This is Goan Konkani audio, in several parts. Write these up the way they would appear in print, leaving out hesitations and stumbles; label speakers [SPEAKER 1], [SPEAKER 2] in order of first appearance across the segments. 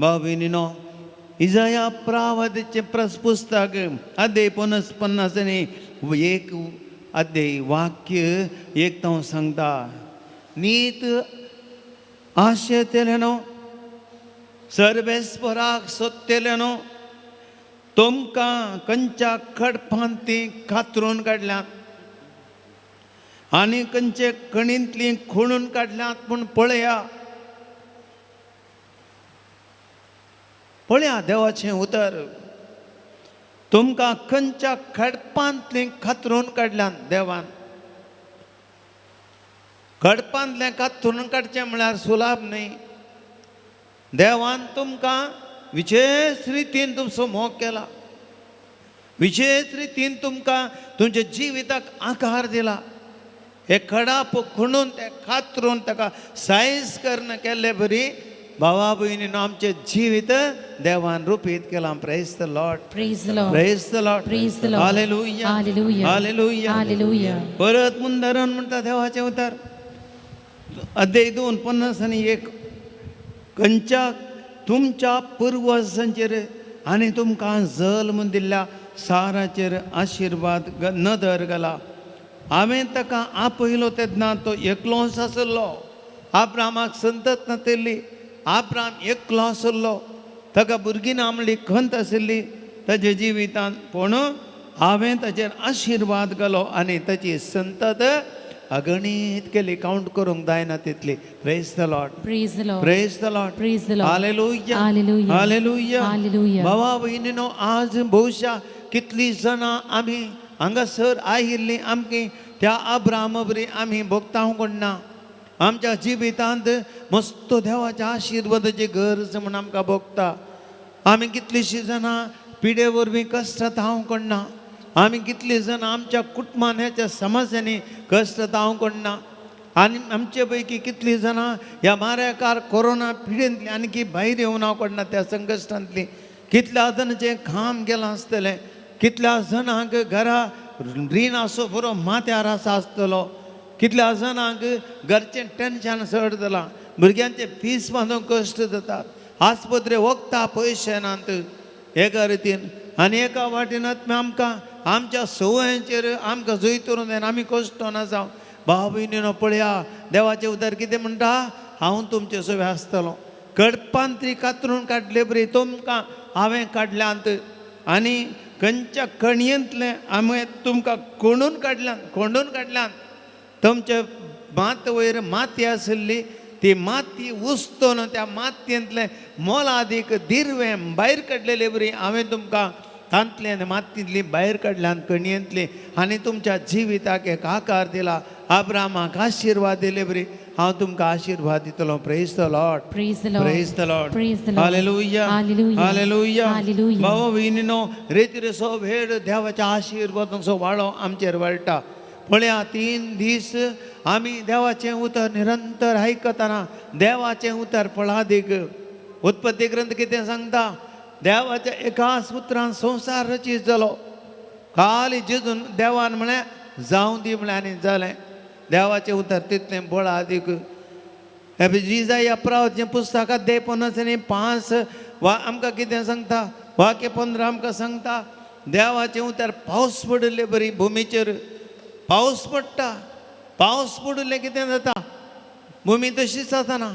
[SPEAKER 1] भाव भयणीनो, इजाया प्रावादाचें पुस्तक अध्याय 49 1 अध्याय वाक्य एक हांव सांगता. नीत आशेतलें न्हू, सर्वेस्पराक सोदतलें न्हू, तुमकां खंयच्या खडपांत ती कातरून काडल्यात आनी खंयचे कणींतली खुणून काडल्यात. पूण पळया, पळया देवाचें उतर, तुमकां खंयच्या खडपांतली कातरून काडल्यात देवान. खडपांतलें कातरून काडचें म्हळ्यार सुलाभ न्हय. देवान तुमकां विशेश रितीन तुमचो मोग केला, विशेश रितीन तुमकां तुमच्या जिविताक आकार दिला. हे खडाप खुणून ते कातरून ताका सायज करून केल्ले बरी, भावा भयणीनो, आमचें जिवीत देवान रुपीत केलां. Praise the Lord.
[SPEAKER 2] Praise the Lord.
[SPEAKER 1] Praise the Lord.
[SPEAKER 2] Praise the Lord.
[SPEAKER 1] Hallelujah.
[SPEAKER 2] Hallelujah.
[SPEAKER 1] Hallelujah.
[SPEAKER 2] Hallelujah.
[SPEAKER 1] परत मुंदारण म्हणटा देवाचें उतर, अध्याय 2 51, खंयच्या तुमच्या पुर्वजांचेर आनी तुमकां जल्म दिल्ल्या साराचेर आशिर्वाद नदर घाला. हांवें ताका आपयलो तेन्ना तो एकलोच आसलो. आब्रामाक संतत नातिल्ली. आब्राम एकलो आसलो, ताका भुरगीं ना म्हणली खंत आशिल्ली ताच्या जिवितांत. पूण हांवें ताचेर आशिर्वाद घालो आनी ताची संतत अगणीत केली, कावंट करूंक जायना तितली. Praise the Lord.
[SPEAKER 2] Praise the Lord.
[SPEAKER 1] Praise the Lord.
[SPEAKER 2] Praise the Lord.
[SPEAKER 1] Hallelujah.
[SPEAKER 2] Hallelujah.
[SPEAKER 1] Hallelujah.
[SPEAKER 2] Hallelujah.
[SPEAKER 1] भावा भयणीनो, आज बहुशा कितली जाणां आमी हांगासर आयिल्लीं आमकी त्या अब्राहमा बरी आमी भोगता कोण ना. आमच्या जिवितांत मस्त देवाच्या आशिर्वादाची गरज म्हूण आमकां भोगता. आमी कितलींशीं जाणां पिडे वरवीं कश्ट हांव कोण. आमी कितलीं जाणां आमच्या कुटुंबान समाजांनी कश्ट हांव कोण. आनी आमचे पैकी कितलीं जाणां ह्या माऱ्याकार कोरोना पिडेंतली आणखी भायर येवन हांव कोण त्या संकश्टांतली. कितल्या जाणांचें काम गेलां आसतलें, कितल्या जाणांक घरा रिणाचो बरो माथ्यार आसा आसतलो, कितल्या जाणांक घरचें टेन्शन चड जालां, भुरग्यांचे फीस बांदूंक कश्ट जातात, आस्पत्रे वखदां पयशे नात एका रितीन. आनी एका वाटेन आमकां आमच्या संवयांचेर आमकां जैत जायना, आमी कश्ट ना जावं. भाव भयणीनो, पळया देवाचें उतर कितें म्हणटा. हांव तुमचे सवे आसतलो. कडपांतरी कातरून काडले बरी तुमकां हांवें काडल्यांत आनी खंयच्या कणयेंतलें हांवें तुमकां कोंडून काडल्यात, कोंडून काडल्यात. तुमचे मात वयर माती आशिल्ली, ती माती उस्तून त्या मातयेंतलें मोलादीक दिरवें भायर काडलेले बरी हांवें तुमकां तांतलें मातयेंतली भायर काडल्यान, कणयेंतली, आनी तुमच्या जिविताक एक आकार दिला. आब्रामाक आशिर्वाद दिले बरी हांव तुमकां आशिर्वाद दितलो. Praise the Lord.
[SPEAKER 2] Praise the Lord.
[SPEAKER 1] Praise the Lord.
[SPEAKER 2] Praise the Lord.
[SPEAKER 1] Hallelujah.
[SPEAKER 2] Hallelujah.
[SPEAKER 1] Hallelujah.
[SPEAKER 2] Hallelujah.
[SPEAKER 1] भाव भयणीनो, रेतिरेसो भेड देवाच्या आशिर्वादांचो वाळो आमचेर वळटा. पळया, 3 दीस आमी देवाचें उतर निरंतर आयकतना देवाचें उतर फळादीक. उत्पत्ती ग्रंथ कितें सांगता? देवाच्या एकाच उतरान संवसार रचीत जालो. खाली जेजून देवान म्हळें जावं दी म्हळें आनी जालें. देवाचें उतर तितलें बळादीक. जिजाया प्रावचें पुस्तक अध्याय 55 वा आमकां कितें सांगता? वाक्य 15 आमकां सांगता, देवाचें उतर पावस पडिल्ले बरी भुमीचेर पावस पडटा. पावस पडिल्लें कितें जाता? भुमी तशीच जाताना,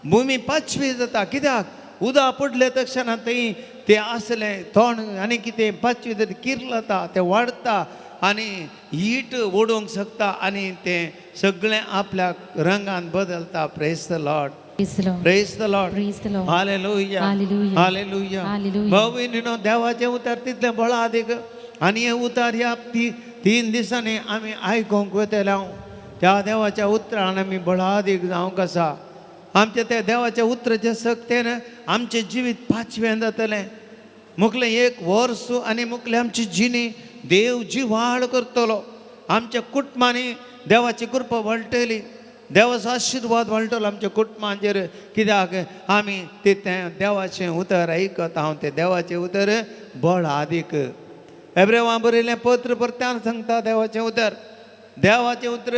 [SPEAKER 1] भुमी पाचवी जाता. कित्याक? उदक पडले तक्षणा थंय तें आसलें तण आनी कितें पाचवी जाता, किर्लता, तें वाडटा आनी हीट ओडूंक शकता आनी तें सगळें आपल्या रंगान बदलता. Praise the Lord.
[SPEAKER 2] Praise the Lord.
[SPEAKER 1] Praise the Lord.
[SPEAKER 2] Praise the Lord.
[SPEAKER 1] Hallelujah.
[SPEAKER 2] Hallelujah.
[SPEAKER 1] Hallelujah.
[SPEAKER 2] Hallelujah.
[SPEAKER 1] भाव भयणीनो, देवाचें उतर तितलें बळादीक आनी हें उतर ह्या 3 दिसांनी आमी आयकूंक वतले. त्या देवाच्या उतरान आमी बळादीक जावंक आसा. आमच्या त्या देवाच्या उतराच्या सक्तेन आमचें जिवीत पाचवें जातलें. मुखलें एक वर्स आनी मुखलें आमची जिणी देव जिवाळ करतलो. आमच्या कुटुंबांनी देवाची कृपा वळटली, देवाचो आशिर्वाद वळटलो आमच्या कुटुंबांचेर. कित्याक? आमी ते तें देवाचें उतर आयकत हांव, तें देवाचें उतर बळादीक. एब्रेवा बरयलें पत्र परत्यान सांगता देवाचें उतर. देवाचें उतर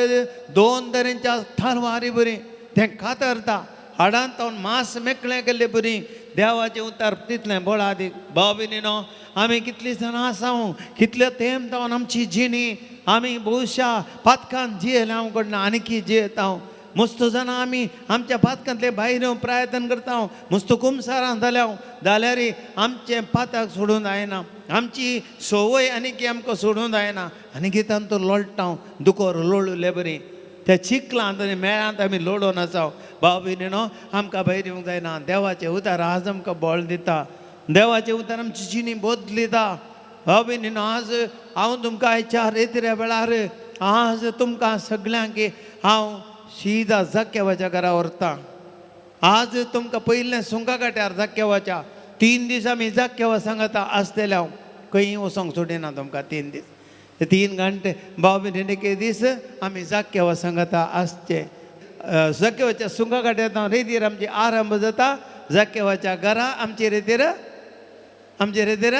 [SPEAKER 1] दोन तरेंच्या तलवारी बरी, तें कातरता, हाडान तावन मांस मेकळें केल्ले बरी. देवाचें उतार तितलें बळादीक. भाव भयणीनो, आमी कितलीं जाणां आसा, कितले तेंप जावन आमची जिणी आमी बहुशा पातकान जियेले, हांव कडना आनीकी जियेता. मस्त जाणां आमी आमच्या पातकांतले भायर येवन प्रयत्न करता, मस्त कुमसारां जाल्या जाल्यार आमचें पातक सोडून जायना, आमची संवय आनीकी आमकां सोडून जायना. आनीकी तांतूं लोळटा, दुकोर लोळुले बरी त्या चिखलांत आनी मेळांत आमी लोडोन आसा. भाव भयणीनो, आमकां भायर येवंक जायना. देवाचें उतार आज आमकां बळ दिता, देवाचें उतार आमची जिणी बदलिता. भाव भयणीनो, आज हांव तुमकां आयच्या रेतिऱ्या वेळार आज तुमकां सगल्यांक हांव शिदा जाक्यावाच्या घरा व्हरता. आज तुमकां पयलें सुंगा काट्यार जाक्यावाच्या 3 दीस आमी जाक्यावा सांगता आसतले. हांव खंय वचोंक सोडिना तुमकां. 3 दीस 3 घंटे भाव भयणी दीस आमी जाक्यावा सांगता आसचे. जाक्यावाच्या सुंगा काट्यार रेतीर आमची आरंभ जाता. जाक्यावाच्या घरा आमची रेतीर, आमचे रेतीर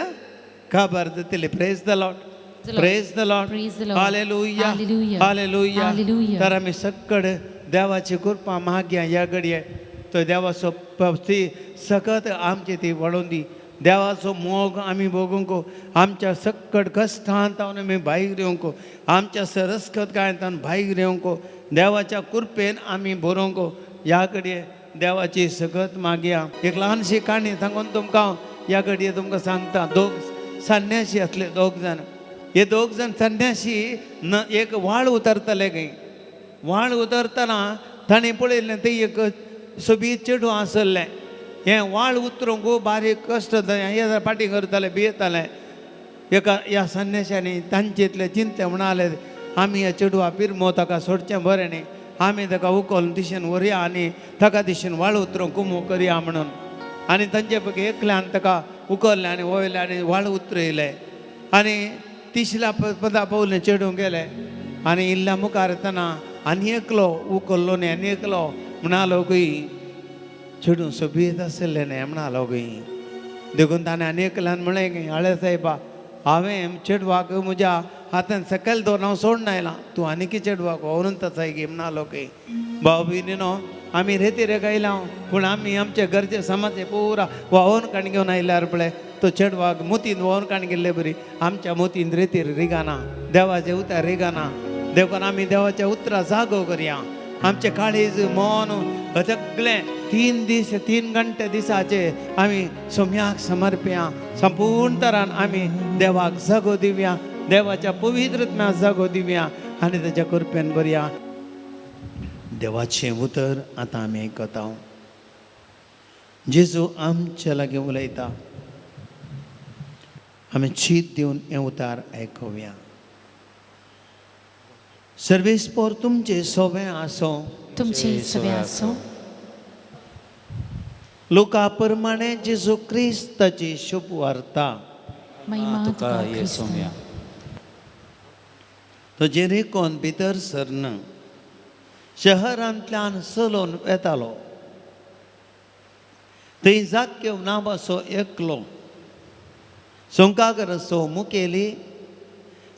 [SPEAKER 1] खबर जातली. Praise the Lord, praise the Lord,
[SPEAKER 2] Praise the Lord.
[SPEAKER 1] Hallelujah,
[SPEAKER 2] Hallelujah.
[SPEAKER 1] Hallelujah.
[SPEAKER 2] Hallelujah.
[SPEAKER 1] तर आमी सक्कड देवाची कृपा मागया ह्या घडये तो देवाचो ती सकत आमची ती वाडोवन दी. देवाचो मोग आमी भोगूंक, आमच्या सक्कड कश्टांत आमी भायर येवंक, आमच्या सरस्कत कांय भायर येवंक, देवाच्या कृपेन आमी बरोवंक. ह्या घडये देवाची सकत मागया. एक ल्हानशी काणी सांगून तुमकां ह्या घडये तुमकां सांगता. दोग संन्याशी आसले, दोग जाण. हे दोग जाण संन्याशी न एक वाळ उतरतले खंय. वाळ उतरतना ताणें पळयलें तें एक सोबीत चेडूं आसलें. हें वाळ उतरूंक बारीक कश्ट हे फाटीं करताले, भियेताले. एका ह्या संन्याशांनी तांचेतले चिंतले, म्हणाले आमी ह्या चेडवा पिरमो ताका सोडचें बरें न्ही, आमी ताका उखलून दिशेन व्हरया आनी ताका दिशेन वाळ उतरूंक कुमो करया म्हणून. आनी तांचे पैकी एकल्यान ताका उखल्लें आनी वयलें आनी वाळ उतरयलें आनी तिसऱ्या पदा पावलें चेडूंक गेलें. आनी इल्ल्या मुखार येतना आनी एकलो उखल्लो न्ही, आनी एकलो म्हणालो खंय चेडूं सोबीत आसलें न्ही म्हणालो खंय. देखून ताणें आनी एकल्यान म्हणलें खंय, आळे सायबा, हांवें चेडवाक म्हज्या हातान सकयल दवरून हांव सोडून आयलां, तूं आनीकी चेडवाक व्हरून तसाय गी म्हणालो खंय. भाव भयणीनो, आमी रेती रे आयला, पूण आमी आमचे घरचे समाजे पुरा व्हांवून काण घेवन आयल्यार पळय तो चेडवाक मोतीन व्हांवून काण गेल्ले बरी आमच्या मोतीन रेतीर रिगाना, देवाचे उतर रिगाना. देखून आमी देवाच्या उतरा जागो करया. आमचें काळीज मन सगळें 3 दीस 3 घंटे दिसाचे आमी सोम्याक समर्पया. संपूर्ण तरान आमी देवाक जागो दिवया, देवाच्या पवित्रत्म्याक जागो दिवया आनी ताच्या कृपेन बरया. देवाचें उतर आतां आमी आयकता. जेजू आमच्या लागीं उलयता, आमी चीत दिवन हें उतार आयकुया. सर्वेस्पोर तुमचें सोबें आसूं,
[SPEAKER 2] तुमचे सवे आसूं.
[SPEAKER 1] लोका प्रमाणे जेजू क्रिस्ताची शुभ वार्ता.
[SPEAKER 2] महिमा
[SPEAKER 3] तुका
[SPEAKER 2] तुका
[SPEAKER 3] ये
[SPEAKER 2] क्रिस्ता.
[SPEAKER 3] सोम्या.
[SPEAKER 1] तो जेरेकोन भितर सरन शहरांतल्यान चलोवन वेतालो. थंय जाक्यो नांवाचो एकलो सुंकागराचो मुखेली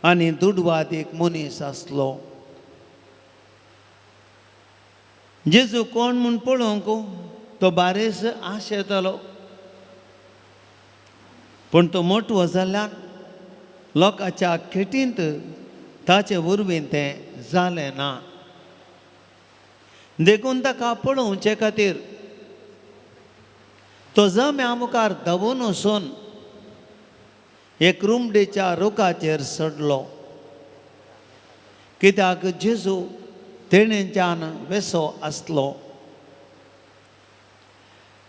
[SPEAKER 1] आनी दुडवादीक मनीस आसलो. जेजू कोण म्हूण पळोवंक तो बारीस आशेतालो, पूण तो मोटवो जाल्ल्यान लोकांच्या खेटींत ताचे वरवीं तें जालें ना. देखून ताका पळोवचे खातीर तो जम्या मुखार धांवून वचून एक रुमडेच्या रुखाचेर चडलो, कित्याक जेजू तेणेच्यान वेसो आसलो.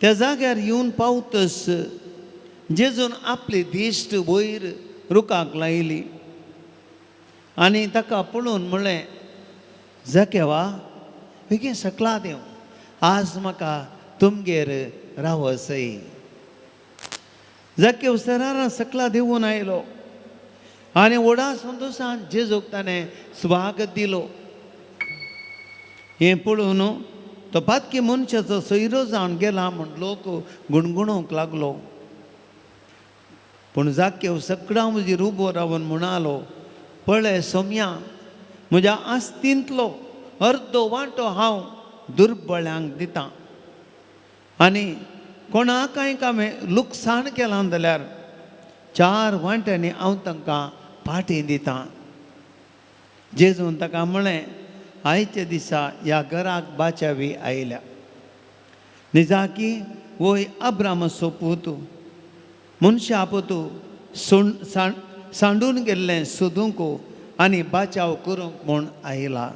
[SPEAKER 1] त्या जाग्यार येवन पावतच जेजून आपली दिश्ट वयर रुखाक लायली आनी ताका पळोवन म्हणलें, जाकेवा बेगीन सकला देंव, आज म्हाका तुमगेर रावसय. जाकेव सरारां सकला देंवून आयलो आनी व्हडा संतोशान जेजूक ताणें स्वागत दिलो. हें पळोवन तो पातकी मनशाचो सोयरो जावन गेला म्हूण लोक गुणगुणूंक लागलो. पूण जाकेव सगळ्यां म्हजेर उबो रावन म्हणालो, पळय सोम्या, म्हज्या आस्तींतलो अर्दो वांटो हांव दुर्बळ्यांक दितां आनी कोणाकय हांवें लुकसाण केलां जाल्यार चार वांट्यांनी हांव तांकां पाटी दितां. जेजून ताका म्हळें, आयच्या दिसा ह्या घराक बाचावी आयल्या. निजाकी वय अब्रामाचो पूत मनशा पुतू सांडून गेल्लें सोदूंक आनी बाचाव करूंक म्हूण आयला.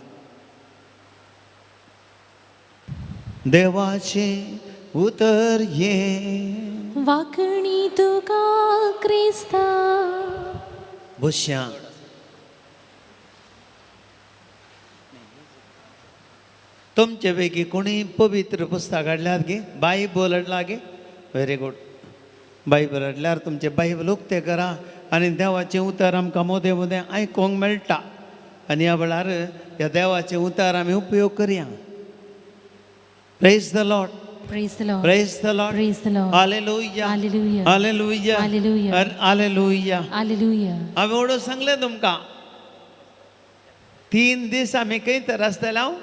[SPEAKER 1] देवाचें उतर हें.
[SPEAKER 2] वाकणी तुका क्रिस्ता.
[SPEAKER 1] बसया. तुमचे पैकी कोणी पवित्र पुस्तक हाडल्यात गे? बायबल हाडला गे? Very good. बायबल हाडल्यार तुमचें बायबल उक्तें करा आनी देवाचें उतर आमकां मोदें मोदें आयकूंक मेळटा आनी ह्या वेळार ह्या देवाचें उतर आमी उपयोग करया. Praise the Lord.
[SPEAKER 2] Praise the Lord.
[SPEAKER 1] Praise the Lord.
[SPEAKER 2] Praise the Lord.
[SPEAKER 1] Hallelujah.
[SPEAKER 2] Hallelujah.
[SPEAKER 1] Hallelujah.
[SPEAKER 2] Hallelujah.
[SPEAKER 1] Hallelujah.
[SPEAKER 2] Hallelujah.
[SPEAKER 1] हांवें एवढं सांगलें तुमकां, 3 दीस आमी खंय तर आसतले. हांव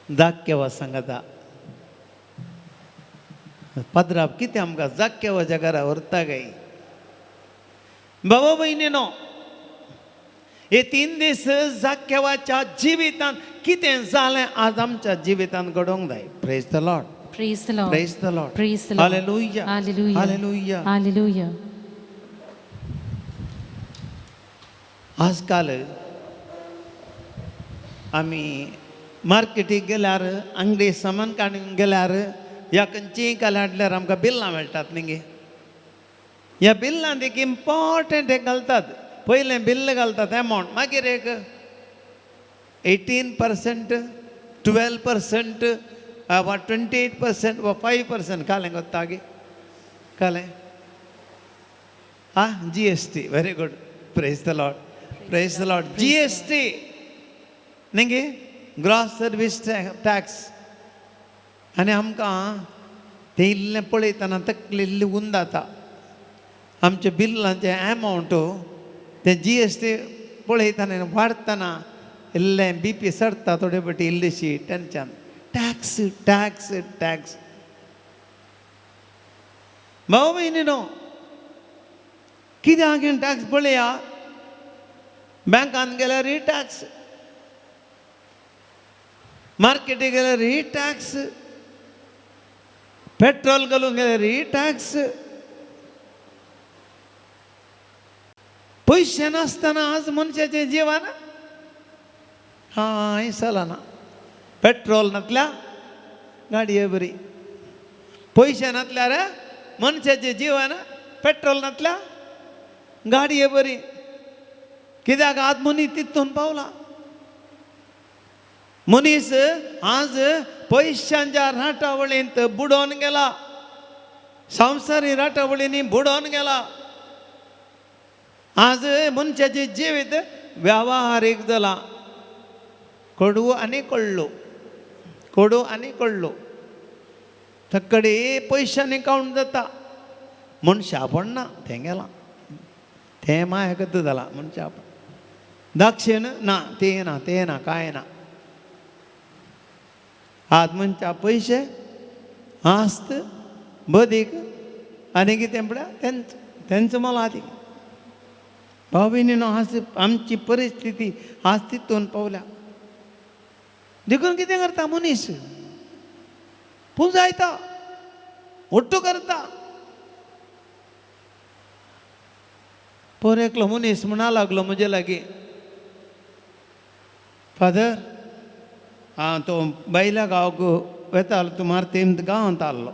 [SPEAKER 1] जाक्यवा सांगता पाद्राब कितें आमकां जाक्यवाच्या घरा व्हरता काय? बाबा भयणीनो, हे 3 दीस जाक्यवाच्या जिवितांत कितें जालें आज आमच्या जिवितांत घडोवंक जाय. Praise the Lord.
[SPEAKER 2] Praise the Lord.
[SPEAKER 1] Praise the Lord.
[SPEAKER 2] Praise the Lord.
[SPEAKER 1] Hallelujah.
[SPEAKER 2] Hallelujah.
[SPEAKER 1] Hallelujah.
[SPEAKER 2] Hallelujah.
[SPEAKER 1] आजकाल आमी मार्केटीक गेल्यार, अंगडी सामान काडूंक गेल्यार या खंयचीय काल हाडल्यार आमकां बिल्लां मेळटात न्ही गे. ह्या बिल्लांत एक इम्पॉर्टंट एक घालतात. पयलें बिल्ल घालतात एमावंट, मागीर एक 18%, 12% वा 28% वा 5% कालें कोत्ता गे कालें. Ah, GST, very good. Praise the Lord. Praise the Lord. GST न्ही, ग्रॉस सर्वीस टॅक्स. आनी आमकां तें इल्लें पळयतना तकली इल्ली उंदाता. आमच्या बिल्लांचें एमावंट तें GST पळयतना वाडटना इल्लें BP चडटा थोडे फावटी, इल्लीशी tension. Tax, tax, tax. भाव भयणी न्हू, कित्याक टॅक्स पळया, बँकान गेल्यार ही टॅक्स, मार्केटीक गेल्यार ही टॅक्स, पेट्रोल घालूंक गेल्यार ही टॅक्स. पयशे नासतना आज मनशाचें जिवन कांय चलना. पेट्रोल नातल्या गाडये बरी, पयशे नातल्यार मनशाचें जिवन पेट्रोल नातल्या गाडये बरी. कित्याक आज मनीस तितून पावला. मनीस आज पयशांच्या राटावळींत बुडोवन गेला, संवसारी राटावळींनी बुडोवन गेला. आज मनशाचें जिवीत वेव्हारीक जालां. कडू आनी कळ्ळो, कडू आनी कळ्ळो, तकडे पयशांनी कावंट जाता. मनशापण ना, तें गेलां, तें मायकत जालां. मनशापण दाक्षिण ना, तें ना, तें ना, कांय ना. आज मनशा पयशे आस्त बदीक आनी कितें म्हळ्यार तेंच तेंच मला आदी. भाव भयणीनो, आज आमची परिस्थिती आज तितून पावल्या. देखून कितें करता मनीस, पुंजायता, ஒட்டு करता. पोर एकलो मनीस म्हणा लागलो म्हजे लागीं, फादर आं तो बायल्या गांवाक वेतालो, तूं मारतीम गांवांत आहलो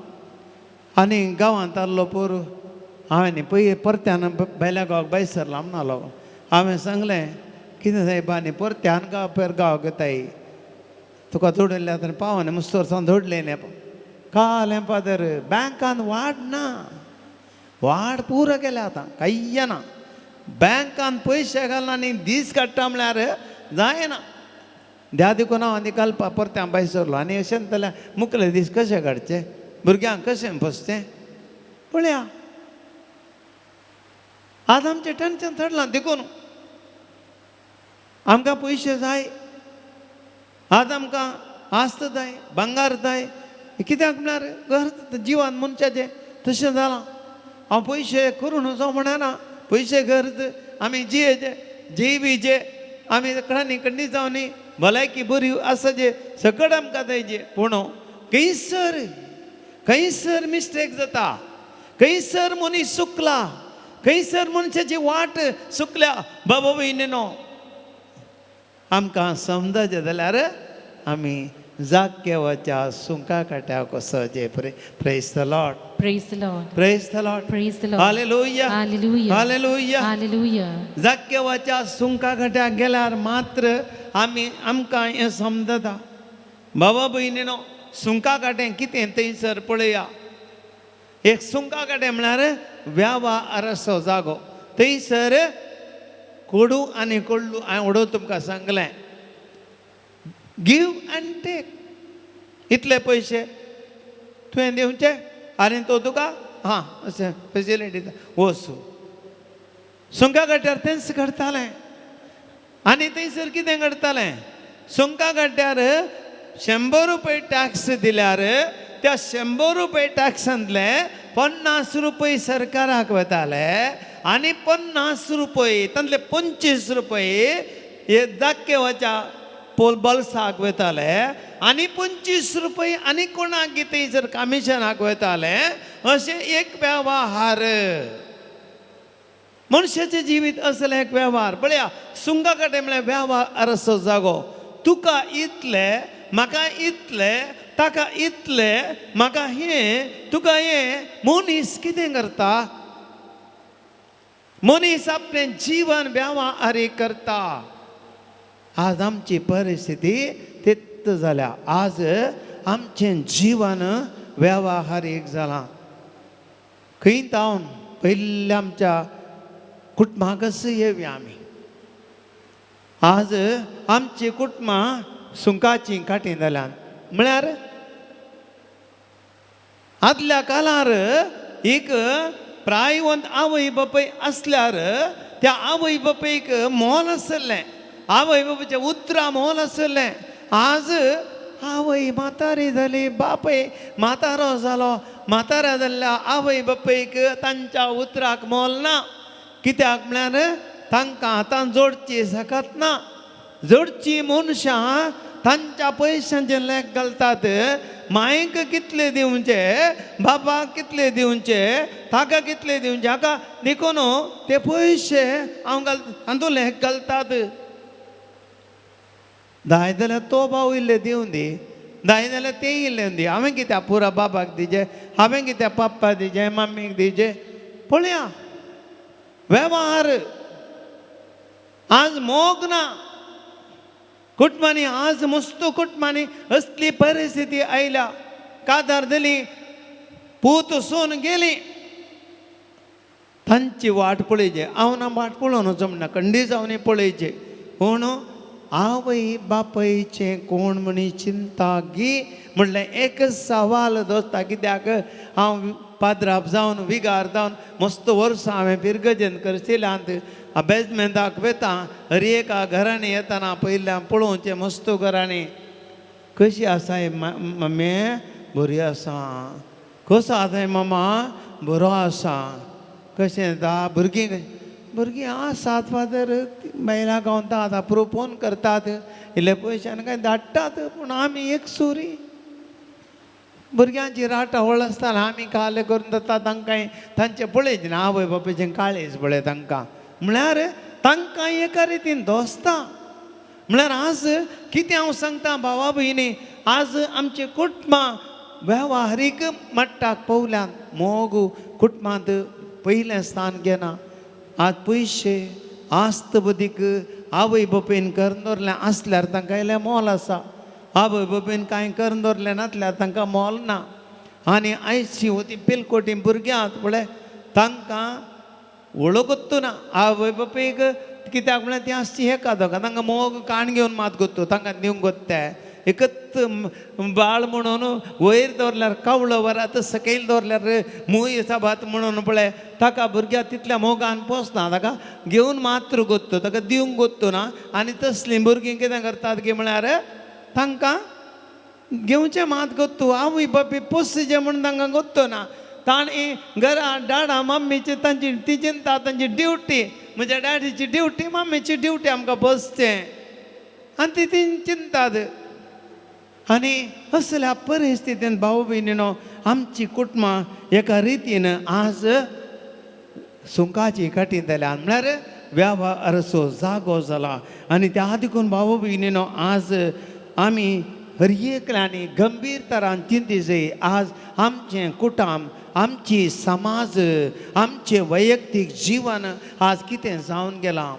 [SPEAKER 1] आनी गांवांत आहलो पोर. हांवें पळय परत्यान बायल्या गांवाक भायर सरला म्हणालो. हांवें सांगलें, कितें सायबा आनी परत्यान गांव पेर गांवाक येताय, तुका जोडिल्लें आतां पावना, मुस्तोर सावन जोडलें न्ही. कालें फादर बँकान वाड ना, वाड पुरो केल्या आतां कांय ना. बँकान पयशे घालना आनी दीस काडटा म्हळ्यार जायना. द्या देखून हांव आनी काल परतें हांव भायर सरलो आनी अशें जाल्यार मुखले दीस कशे काडचे, भुरग्यांक कशें पोसचें पळया. आज आमचें टेंशन चडलां देखून आमकां पयशे जाय, आज आमकां आस्त जाय, भांगार जाय. कित्याक म्हळ्यार गरज जिवान मनशाचें तशें जालां. हांव पयशे करून वचो म्हणना, पयशे गरज, आमी जियेचे जिवीचे, आमी कडांनी कंडी जावनी भलायकी बरी आसा जे सकट आमकां जायचे. पूण खंयसर खंयसर मिस्टेक जाता, खंयसर मनीस चुकला, खंयसर मनशाची वाट चुकल्या. बाबा भयणीनो, आमकां समजायचें जाल्यार आमी जाक्यवाच्या सुंका काट्याक वचचें. Praise the Lord.
[SPEAKER 2] Praise the Lord.
[SPEAKER 1] Praise the Lord.
[SPEAKER 2] Praise the Lord.
[SPEAKER 1] Hallelujah.
[SPEAKER 2] Hallelujah.
[SPEAKER 1] Hallelujah.
[SPEAKER 2] Hallelujah.
[SPEAKER 1] जाक्यवाच्या सुंका काट्याक गेल्यार मात्र आमी आमकां हें समजता. बाबा भयणीनो, सुंका काटें कितें थंयसर पळया. एक सुंका काटें म्हळ्यार वेव्हाराचो जागो. थंयसर कोडू आनी कोडलू हांवें उडोवन तुमकां सांगलें, गिव आनी टेक. इतले पयशे तुवें दिवचे आनी तो तुका हां अशें फेसिलिटी वचूं. सुंका गाड्यार तेंच घडतालें. आनी थंयसर कितें घडतालें, सुंका गाड्यार 100 रुपये टॅक्स दिल्यार त्या 100 रुपये टॅक्सांतले 50 रुपये सरकाराक वताले आनी 50 रुपये तांतले 25 रुपये हे दाक्यवाच्या पोल बल्साक वताले आनी 25 रुपये आनी कोणाक थंयसर कमिशनाक वताले. अशें एक वेव्हार मनशाचें जिवीत असलें एक वेव्हार. पळया, सुंगा कडेन म्हळ्यार वेव्हार असो जागो. तुका इतले, म्हाका इतले, ताका इतले, म्हाका हें, तुका हें. मनीस कितें करता? मनीस आपलें जिवन वेव्हारी करता. आज आमची परिस्थिती तित जाल्या. आज आमचें जिवन वेव्हारीक जालां. खंय तावन पयल्या आमच्या कुटुंबाकच येवया आमी. आज आमची कुटुंबां सुंकाची काटी जाल्यात. म्हळ्यार आदल्या काळार एक प्रायवंत आवय बापूय आसल्यार त्या आवय बापूयक मोल आसलें, आवय बापायचें उतरां मोल आसलें. आज आवय म्हातारी जाली, बापूय म्हातारो जालो. म्हातारा जाल्ल्या आवय बापूयक तांच्या उतराक मोल ना. कित्याक म्हळ्यार तांकां आतां जोडची सकत ना. जोडची मनशां तांच्या पयशांचें लेख घालतात. मायक कितले दिवचे, बापाक कितले दिवचे, ताका कितले दिवचे, हाका देखून ते पयशे हांव घाल हातूंत लेख घालतात. दाय जाल्यार तो भाव इल्ले दिवन दी, दाय जाल्यार ते इल्ले दी. हांवें कित्याक पुरा बाबाक दिजे, हांवें कित्याक पप्पा दिजे, मम्मीक दिजे. पळया वेव्हार. आज मोग ना कुटुंबांनी. आज मस्त कुटुंबांनी असली परिस्थिती आयल्या. कादार दिली, पूत सून गेली, तांची वाट पळयची. हांव ना वाट पळोवन जमना, खंडीत जावन पळयचे. पूण आवय बापायचें कोण म्हणी चिंता गी म्हणलें एक सवाल दोस्ता. कित्याक हांव पाद्राप जावन विगार जावन मस्त वर्सां हांवें पिरगजेन करशिल्यांत बेजमेंताक वता. हर एका घरांनी येतना पयल्यान पळोवचें मस्त घरांनी कशी आसाय मम्मी, बरी आसा. कसो आसाय मामा, बरो आसा. कशें येता भुरगीं? भुरगीं आसात फादर, बायलां गावतात, अप्रूप फोन करतात, इल्ले पयशान काय धाडटात. पूण आमी एक सुरी भुरग्यांची राटावळ आसताना आमी काले करून जाता. तांकां तांचें पळयच ना, आवय बापायचें काळीज पळय तांकां. म्हळ्यार तांकां एका रितीन दोस्ता. म्हळ्यार आज कितें हांव सांगता भावा भयणी, आज आमचीं कुटुंबां वेव्हारीक मट्टाक पावल्यात. मोग कुटुंबांत पयलें स्थान घेना. आज पयशे आस्त बदीक आवय बापायन करून दवरलें आसल्यार तांकां इल्लें मोल आसा. आवय बापायन कांय करून दवरलें नासल्यार तांकां मोल ना. आनी आयची ती पिलकोटी भुरग्यांक पळय, तांकां वळखूच ना आवय बापायक. कित्याक म्हळ्यार ती आसची एका दोगां तांकां मोग काण घेवन मात गोत्तो तांकां दिवंक गोत्ते. एकच बाळ म्हणून वयर दवरल्यार कावळो वरात, सकयल दवरल्यार मूय साबात म्हणून पळय ताका भुरग्याक तितल्या मोगान पोसना. ताका घेवन मात्र गोत्तो, ताका दिवंक गोत्तो ना. आनी तसलीं भुरगीं कितें करतात की म्हळ्यार तांकां घेवचें मात गोत्तू आवय बापूय पोसचें म्हूण तांकां गोत्तो ना. तांणी घरा डाडा मम्मीची तांची ती चिंता, तांची ड्युटी, म्हज्या डॅडीची ड्युटी, मम्मीची ड्युटी आमकां पोसचें आनी ती ती चिंतात. आनी असल्या परिस्थितीन भाव भयणीनो आमची कुटुंबां एका रितीन आज सुंकाची कठीण जाल्या, म्हळ्यार वेव्हाराचो जागो जाला. आनी त्या देखून भाव भयणीनो आज आमी हर एकल्यांनी गंभीर तरान चिंती जाय. आज आमचें कुटुंब, आमची समाज, आमचें वैयक्तीक जीवन आज कितें जावन गेलां.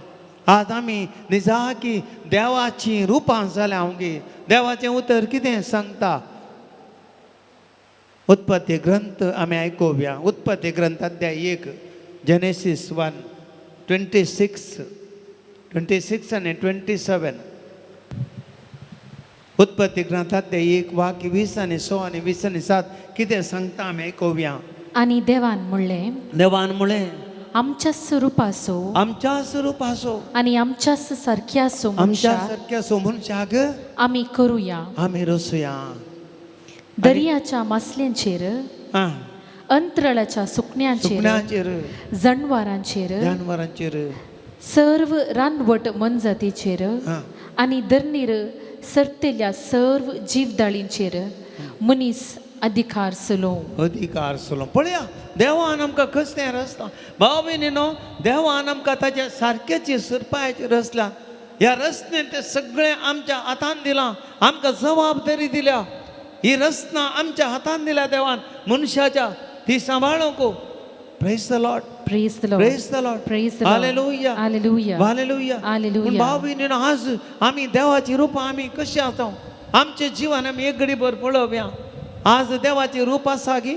[SPEAKER 1] आज आमी निजाकी देवाचीं रुपां जाल्या आमगे. देवाचें उतर कितें सांगता? उत्पत्ती ग्रंथ आमी आयकुया. उत्पत्ती ग्रंथ अध्याय 1, जेनेसीस 1 26, 26 आनी 27. उत्पत्ती ग्रंथ अध्याय 1 वाक्य 20 आनी 6 आनी 20 आनी 7 कितें सांगता आमी आयकुया.
[SPEAKER 2] आनी देवान म्हणलें,
[SPEAKER 1] देवान म्हणलें,
[SPEAKER 2] आमच्याच रुपाचो
[SPEAKER 1] आमच्या स्वरुपाचो
[SPEAKER 2] आनी आमच्याच सारक्याचो
[SPEAKER 1] आमच्या
[SPEAKER 2] मनशाक
[SPEAKER 1] सारक्या मनशाक
[SPEAKER 2] आमी करुया.
[SPEAKER 1] आमी रसुया.
[SPEAKER 2] दर्याच्या मासल्यांचेर,
[SPEAKER 1] आं
[SPEAKER 2] अंतराळाच्या सुकण्यांचेर,
[SPEAKER 1] सुकण्यांचेर,
[SPEAKER 2] जनावरांचेर,
[SPEAKER 1] जानवरांचेर,
[SPEAKER 2] सर्व रानवट मनजातीचेर
[SPEAKER 1] आं
[SPEAKER 2] आनी धरणीर सरतेल्या सर्व जीवदाळींचेर मनीस अधिकार चलोवं.
[SPEAKER 1] अधिकार सोलो. पळया देवान आमकां कसलें रचलां भाव भयणीनो. देवान आमकां ताच्या सारकेची सुरपायाची रचल्या. ह्या रचनेन तें सगळें आमच्या हातान दिलां, आमकां जबाबदारी दिल्या. ही रचना आमच्या हातान दिल्या देवान मनशाच्या, ती सांबाळूंक. Praise the Lord.
[SPEAKER 2] Praise the Lord.
[SPEAKER 1] Praise the Lord.
[SPEAKER 2] Praise the Lord.
[SPEAKER 1] Hallelujah.
[SPEAKER 2] Hallelujah.
[SPEAKER 1] Hallelujah.
[SPEAKER 2] Hallelujah.
[SPEAKER 1] पूण भाव भयणीनो आज आमी देवाची रुपां आमी कशी आसा? आमचें जिवन आमी एक घडीभर पळोवया. आज देवाचें रूप आसा गी?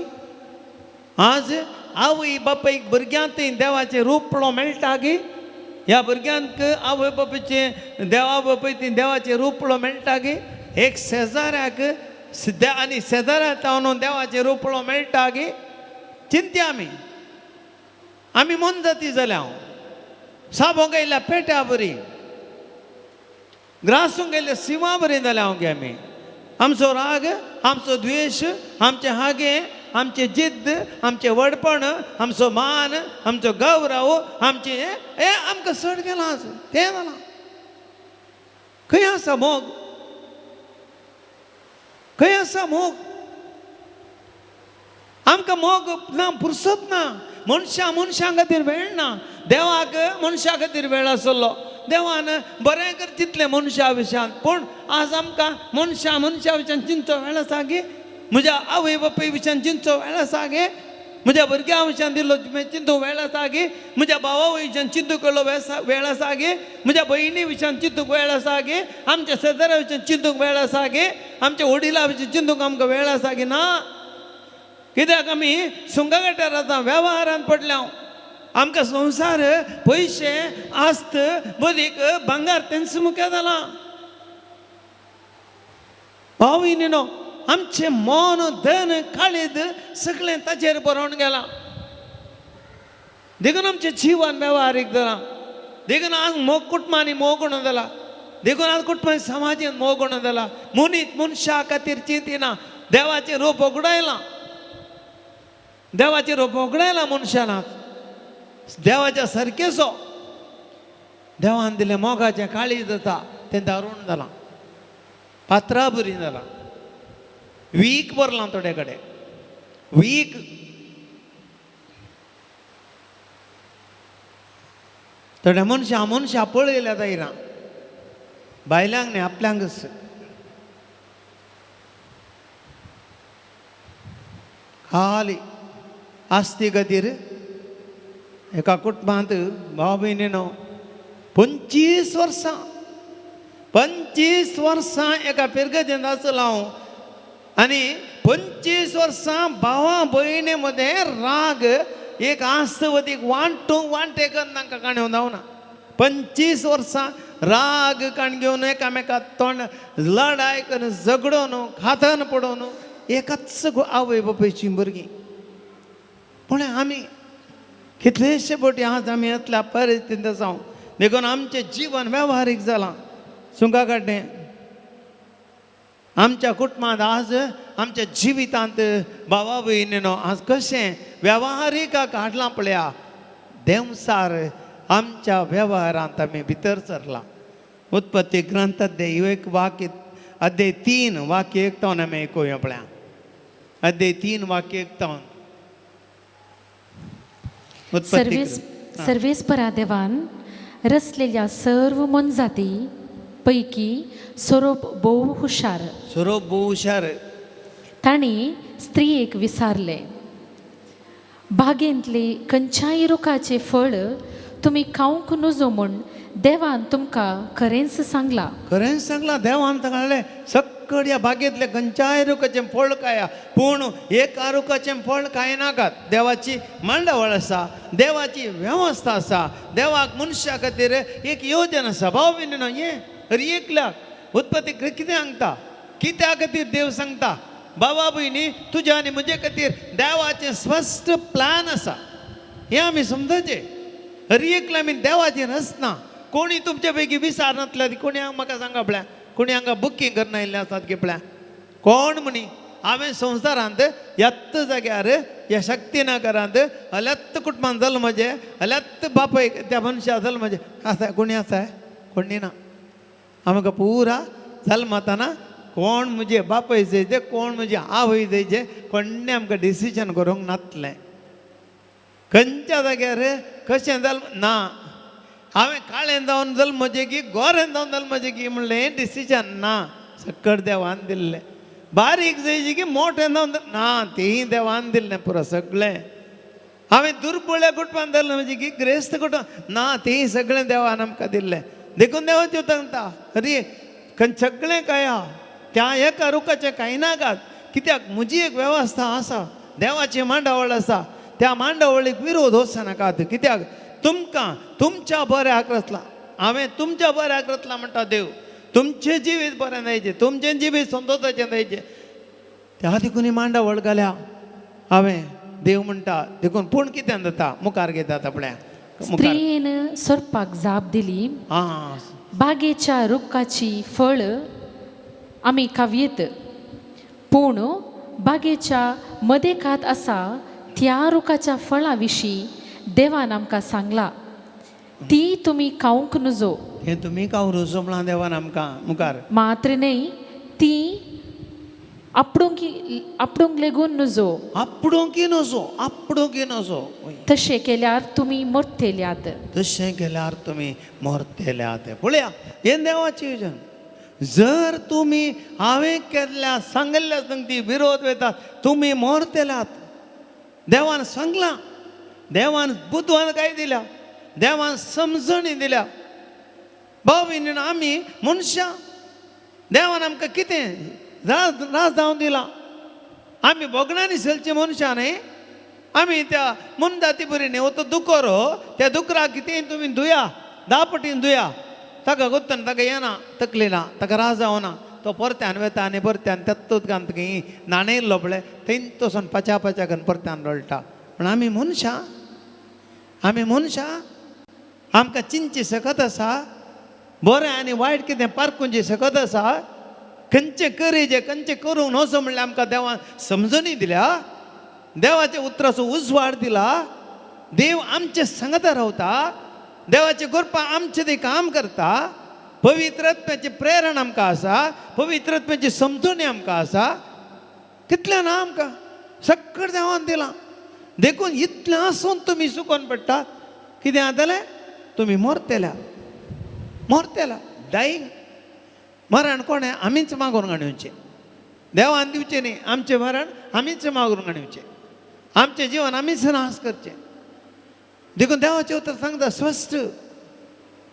[SPEAKER 1] आज आवय बापायक भुरग्यांक देवाचें रूप पळोवंक मेळटा गी? ह्या भुरग्यांक आवय बापायचें देवा बापाय ती देवाचें रूप पळोवंक मेळटा गी? एक शेजाऱ्याक आनी शेजाऱ्या तावन देवाचें रूप पळोवंक मेळटा गी? चिंत्या आमी, आमी मोनजाती जाल्या हांव साबोंक आयल्या पेट्या बरी, ग्रासूंक गेल्ल्या शिंवा बरी जाल्या हांव गे आमी. आमचो राग, आमचो द्वेश, आमचे हागे, आमचे जिद्द, आमचें व्हडपण, आमचो मान, आमचो गौरव, आमचें हें आमकां चड गेलां आज तें जालां. खंय आसा मोग? खंय आसा मोग? आमकां मोग ना, पुरसत ना. मनशां मनशां खातीर वेळ ना. देवाक मनशा खातीर वेळ आसलो. देवान बरें कर चिंतलें मनशा विशयान, पूण आज आमकां मनशां मनशा विशयान चिंतचो वेळ आसा गे? म्हज्या आवय बापूय विशयान चिंतचो वेळ आसा गे? म्हज्या भुरग्यां विशयान दिल्लो चिंतूंक वेळ आसा गे? म्हज्या भावा विशयान चिंतूंक केल्लो वेळ आसा गे? म्हज्या भयणी विशयान चिंतूंक वेळ आसा गे? आमच्या शेजाऱ्या विशयान चिंतूंक वेळ आसा गे? आमच्या वडिलां विशयान चिंतूंक आमकां वेळ आसा गे? ना. कित्याक आमी सुंगागाट्यार आतां वेव्हारान पडल्या. आमकां संवसार, पयशे, आस्त, बदीक, भांगार तेंच मुख्या जालां. भाव भयणीनो आमचें मन, धन, काळीज सगळें ताचेर बरोवन गेलां. देखून आमचें जिवन वेव्हारीक जालां. देखून आज मोग कुटुंबांनी मोग म्हणून जाला. देखून आज कुटुंबांनी समाजान मोग म्हणून जाला. मनीस मनशा खातीर चिंतिना. देवाचें रूप उगडायलां, देवाचें रूप उगडायलां मनशान. देवाच्या सारकेचो देवान दिलें मोगाचें काळीज जाता तें दारूण जालां, पात्रा बरी जालां, वीक भरलां थोडे कडेन वीक. थोड्या मनशां मनशां पळयल्या जायना, बायलांक न्ही आपल्यांकच. खाली आस्ती खातीर एका कुटुंबांत भाव भयणीनो 25 वर्सां, 25 वर्सां एका पिरगजेंत आसलो हांव आनी 25 वर्सां भावा भयणी मदें राग एक आस्तवतीक वांटूंक वांटे कन्न तांकां काणयो जावना. 25 वर्सां राग काण घेवन एकामेका तोंड लडाय करून झगडोन खातान पडोवन एकाच आवय बापायची भुरगीं. पूण आमी कितलेशे फावटी आज आमी येतल्या परिस्थितींत जावं देखून आमचें जिवन वेव्हारीक जालां. सुंगा काडणें आमच्या कुटुंबांत आज आमच्या जिवितांत बाबा भयणीनो आज कशें वेव्हारीक हाडलां पळया देंवसार आमच्या वेव्हारांत आमी भितर सरला. उत्पत्ती ग्रंथ अध्याय 1 वाक्य अध्याय 3 वाक्य 1 तावन आमी आयकुया पळया. अध्याय 3 वाक्य 1 तावन. उत्पत्ती
[SPEAKER 2] सर्वेस्परा देवान रचलेल्या सर्व मोनजाती पैकी सोरोप भोव हुशार.
[SPEAKER 1] सोरोप भोव हुशार.
[SPEAKER 2] तांणी स्त्रियेक विसारले, बागेंतले खंयच्याय रुखाचें फळ तुमी खावंक नजो म्हूण देवान तुमकां खरेंच सांगलां.
[SPEAKER 1] खरेंच सांगलां देवान सांगलें सक्कड ह्या बागेंतलें खंयच्याय रुखाचें फळ खाया पूण एका रुखाचें फळ खायनाकात. देवाची मांडावळ आसा, देवाची वेवस्था आसा, देवाक मनशा खातीर एक योजन आसा. भाव भयणीनो हें हर एकल्याक उत्पत्ती कितें सांगता, कित्या खातीर देव सांगता बाबा भयणी तुज्या आनी म्हजे खातीर देवाचें स्पश्ट प्लॅन आसा हें आमी समजचें. हर एकल्या आमी देवाची रचना कोणी तुमचे पैकी विचारनातल्या कोणी हांगा म्हाका सांगा पळया, कोणी हांगा बुकींग करून आयिल्ले आसात की पळया कोण म्हणी हांवें संवसारांत ह्याच जाग्यार ह्या शक्तीनगरांत हल्यात्त कुटुंबान जल्मचें हल्यात्त बापय त्या मनशा जल्मचें आसा कोणी आसा कोणी ना. आमकां पुरा जल्मताना कोण म्हजे बापय जायचे कोण म्हजे आवय जायचे कोणें आमकां डिसिजन करूंक नातलें. खंयच्या जाग्यार कशें जल्म ना हांवें काळें जावन जल्मचें की गोरें जावन जल्मचें की म्हणलें डिसिजन ना, सक्कड देवान दिल्लें. बारीक जायची की मोठें जावन ना तेंय देवान दिल्लें पुरो सगळें. हांवें दुर्बळ्या कुटुंबान जल्मचें की ग्रेस्त कुटुंब ना तेंय सगळें देवान आमकां दिल्लें. देखून देवाचें सांगता अरे खंय सगळें काया त्या एका रुखाचें कांय नाकात कित्याक म्हजी एक वेवस्था आसा, देवाची मांडावळ आसा, त्या मांडावळीक विरोध वचनाकात कित्याक तुमकां तुमच्या बऱ्याक रचला हांवें तुमच्या बऱ्याक रचला म्हणटा देव. तुमचें जिवीत बरें जायचें, तुमचें जिवीत संतोशाचें जायचें त्या देखून ही मांडावळ घाल्या हांवें. देव म्हणटा देखून पूण कितें जाता मुखार घेतात आपल्या मुखार
[SPEAKER 2] स्त्रियेन सोरपाक जाप दिली,
[SPEAKER 1] आं
[SPEAKER 2] बागेच्या रुखाची फळ आमी खावयेत पूण बागेच्या मदेकात आसा त्या रुखाच्या फळा विशीं देवान आमकां सांगला ती तुमी खावंक नजो.
[SPEAKER 1] हें तुमी खावंक नजो म्हणलां देवान आमकां मुखार.
[SPEAKER 2] मात्र न्हय ती आपडूंक आपडूंक लेगून नजो.
[SPEAKER 1] आपडूंक नजो, आपडूंक नजो.
[SPEAKER 2] तशें केल्यार तुमी मरतेल्यात.
[SPEAKER 1] तशें केल्यार तुमी मरतेल्यात. पळया हें देवाचें योजन. जर तुमी हांवें केल्ल्या सांगिल्ल्या संगती विरोध वयतात तुमी मरतेल्यात. देवान सांगलां, देवान बुदवान काय दिल्या, देवान समजणी दिल्या. भाव भयणीनो आमी मनशां देवान आमकां कितें राज राज जावन दिला. आमी भोगणांनी चलची मनशां न्ही, आमी त्या मनजाती बरी न्ही. तो दुकोर त्या दुकराक कितेंय तुमी धुया, 10 पटीन धुया, ताका गोत्तन ताका येना तकली ना, ताका राज जावना, तो परत्यान वेता आनी परत्यान त्याच उदकांत खंय न्हाणयल्लो पळय थंय तसून पाच्या पाच्या करून परत्यान रळटा. पूण आमी मनशां, आमी मनशां आमकां चिंतची सकत आसा, बरें आनी वायट कितें पारखुंची सकत आसा, खंयचें करीचें खंयचें करूंक नजो म्हणल्यार आमकां देवान समजणी दिल्या, देवाच्या उतराचो उजवाड दिला. देव आमचे सांगता रावता, देवाचे गोरपां आमचें ते काम करता, पवित्रत्वाची प्रेरणा आमकां आसा, पवित्रत्वाची समजणी आमकां आसा. कितलें ना आमकां सक्कड देवान दिलां. देखून इतलें आसून तुमी चुकोन पडटात. कितें जातलें? तुमी मरतेल्या, मरतेल्या, डायींग. मरण कोणें आमीच मागून घाणवचें, देवान दिवचें न्ही. आमचें मरण आमीच मागून घाणवचें, आमचें जिवन आमीच नाश करचें. देखून देवाचें उतर सांगता स्पश्ट.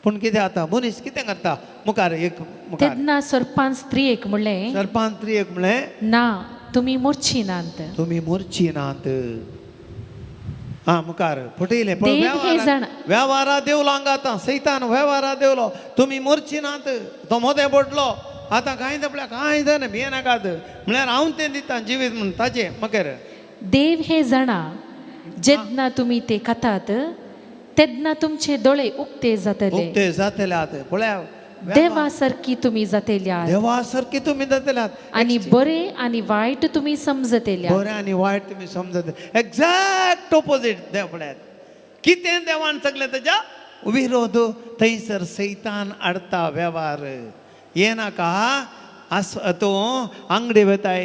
[SPEAKER 1] पूण कितें जाता मनीस कितें करता मुखार एक मुखार
[SPEAKER 2] तेन्ना सोरपान स्त्रियेक म्हणलें,
[SPEAKER 1] सरपान स्त्रियेक म्हणलें,
[SPEAKER 2] ना तुमी मोरची नात.
[SPEAKER 1] तुमी मोरची नात. आं मुखार फटयलें.
[SPEAKER 2] देव हे जाणा.
[SPEAKER 1] वेव्हारा देवलो हांगा आतां सैतान वेव्हारा देवलो, तुमी मोरची नात. तो मोदें पडलो आतां कांय आपल्या कांय जायना, भियेनाकात म्हळ्यार हांव तें दितां जिवीत म्हूण ताचें. मगेर
[SPEAKER 2] देव हे जाणा जेन्ना तुमी ते खातात तेन्ना तुमचे दोळे उक्ते जातले.
[SPEAKER 1] उक्ते जातले. आतां पळया
[SPEAKER 2] देवा सारकी तुमी जातेल्यात.
[SPEAKER 1] देवा सारकी तुमी जातल्यात.
[SPEAKER 2] आनी बरे आनी वायट तुमी समजतेल्यात.
[SPEAKER 1] बरें आनी वायट तुमी समजत. एक्झॅक्ट ऑपोजीट देव. पळयात कितें देवान सगळें तेज्या विरोध थंयसर सैतान हाडटा वेव्हार. हें नाका आस, तूं आंगडी वेताय,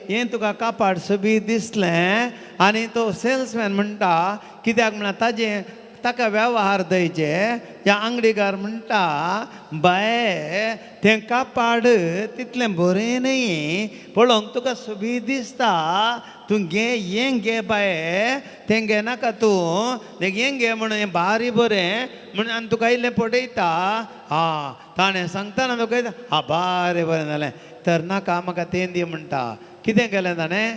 [SPEAKER 1] हें तुका कापाड सोबीत दिसलें आनी तो सेल्समॅन म्हणटा, कित्याक म्हळ्यार ताजें ताका वेव्हार दयचे. ह्या आंगडीकार म्हणटा, बाये, तें कापाड तितलें बरें न्हय, पळोवंक तुका सोबीत दिसता, तूं घे, हें घे बाये, तें घेनाका तूं, हें घे म्हणून, हें भारी बरें म्हणून आनी तुका इल्लें पटयता. हा, ताणें सांगतना तुका, हा, बारें बरें जालें तर, नाका म्हाका, तें दी म्हणटा. कितें केलें ताणें?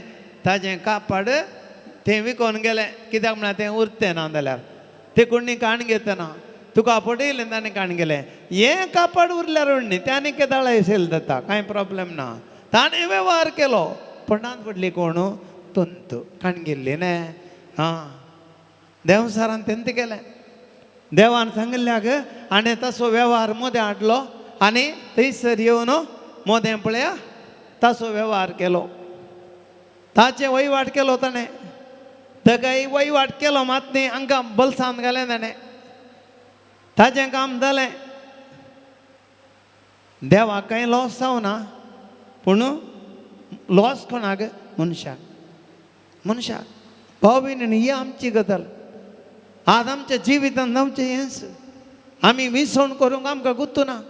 [SPEAKER 1] ताजें कापड तें विकोन गेलें. कित्याक म्हळ्यार तें उरतें ना जाल्यार ते कोणी काण घेतना तुका पटयलें, ताणें काण गेलें. हें कापड उरल्यार उडणी तें आनी केदाळाय सेल जाता, कांय प्रॉब्लम ना. ताणें वेव्हार केलो. पणांत पडली कोण? तंत काण गेल्ली न्ही. आं, देंवसारान तेंत केलें. देवान सांगिल्ल्याक आनी तसो वेव्हार मोदें हाडलो आनी थंयसर येवन मोदें पळया ताचो वेव्हार केलो, ताचें वहिवाट केलो ताणें. ताकाय वहिवाट केलो मात न्ही, हांकां बलसान घालें ताणें, ताचें काम जालें. देवाक कांय लॉस जावना, पूण लॉस कोणाक? मनशाक, मनशाक. भाव भयणीन, ही आमची गजाल. आज आमच्या जिवितांत जावचें हेंच. आमी विसवण करूंक आमकां गुत्तू ना.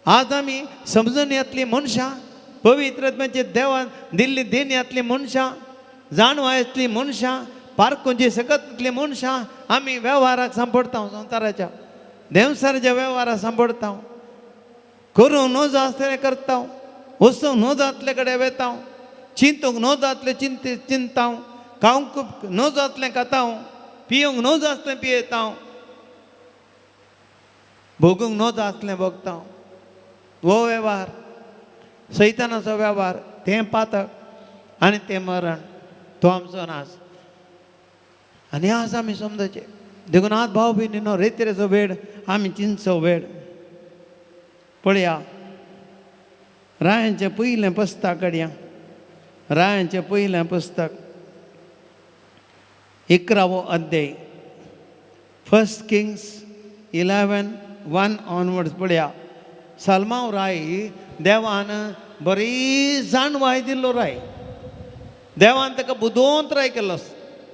[SPEAKER 1] आज आमी समजून येतली मनशां, पवित्र देवान दिल्ली देणयांतली मनशां, जाणवायेंतली मनशां, पारखुंची सकतली मनशां, आमी वेव्हाराक सांपडटा, संवसाराच्या देंवसाराच्या वेव्हाराक सांपडटा. करूंक नजो आसतलें करता, वचूंक नजो जातले कडेन वेता, चिंतूंक नजो जातलें चिंत चिंता, खावंक नजो जातलें खाता, पिवंक नजो जातलें पियेता, भोगूंक नजो जातलें भोगता. हो वेव्हार सैतानाचो वेव्हार. तें पातक आनी तें मरण, तो आमचो नाश. आनी आज आमी समजचें. देखून आज भाव भयणीनो, रेतरेचो वेळ आमी चिंतचो वेळ. पळया, रायांचें पयलें पुस्तक काडया. रायांचें पयलें पुस्तक, 11वो अध्याय, First Kings 11:1 onwards. पळया, सलमाव राय देवान बरी जाणवाय दिल्लो राय. देवान ताका बुदवंत राय केलो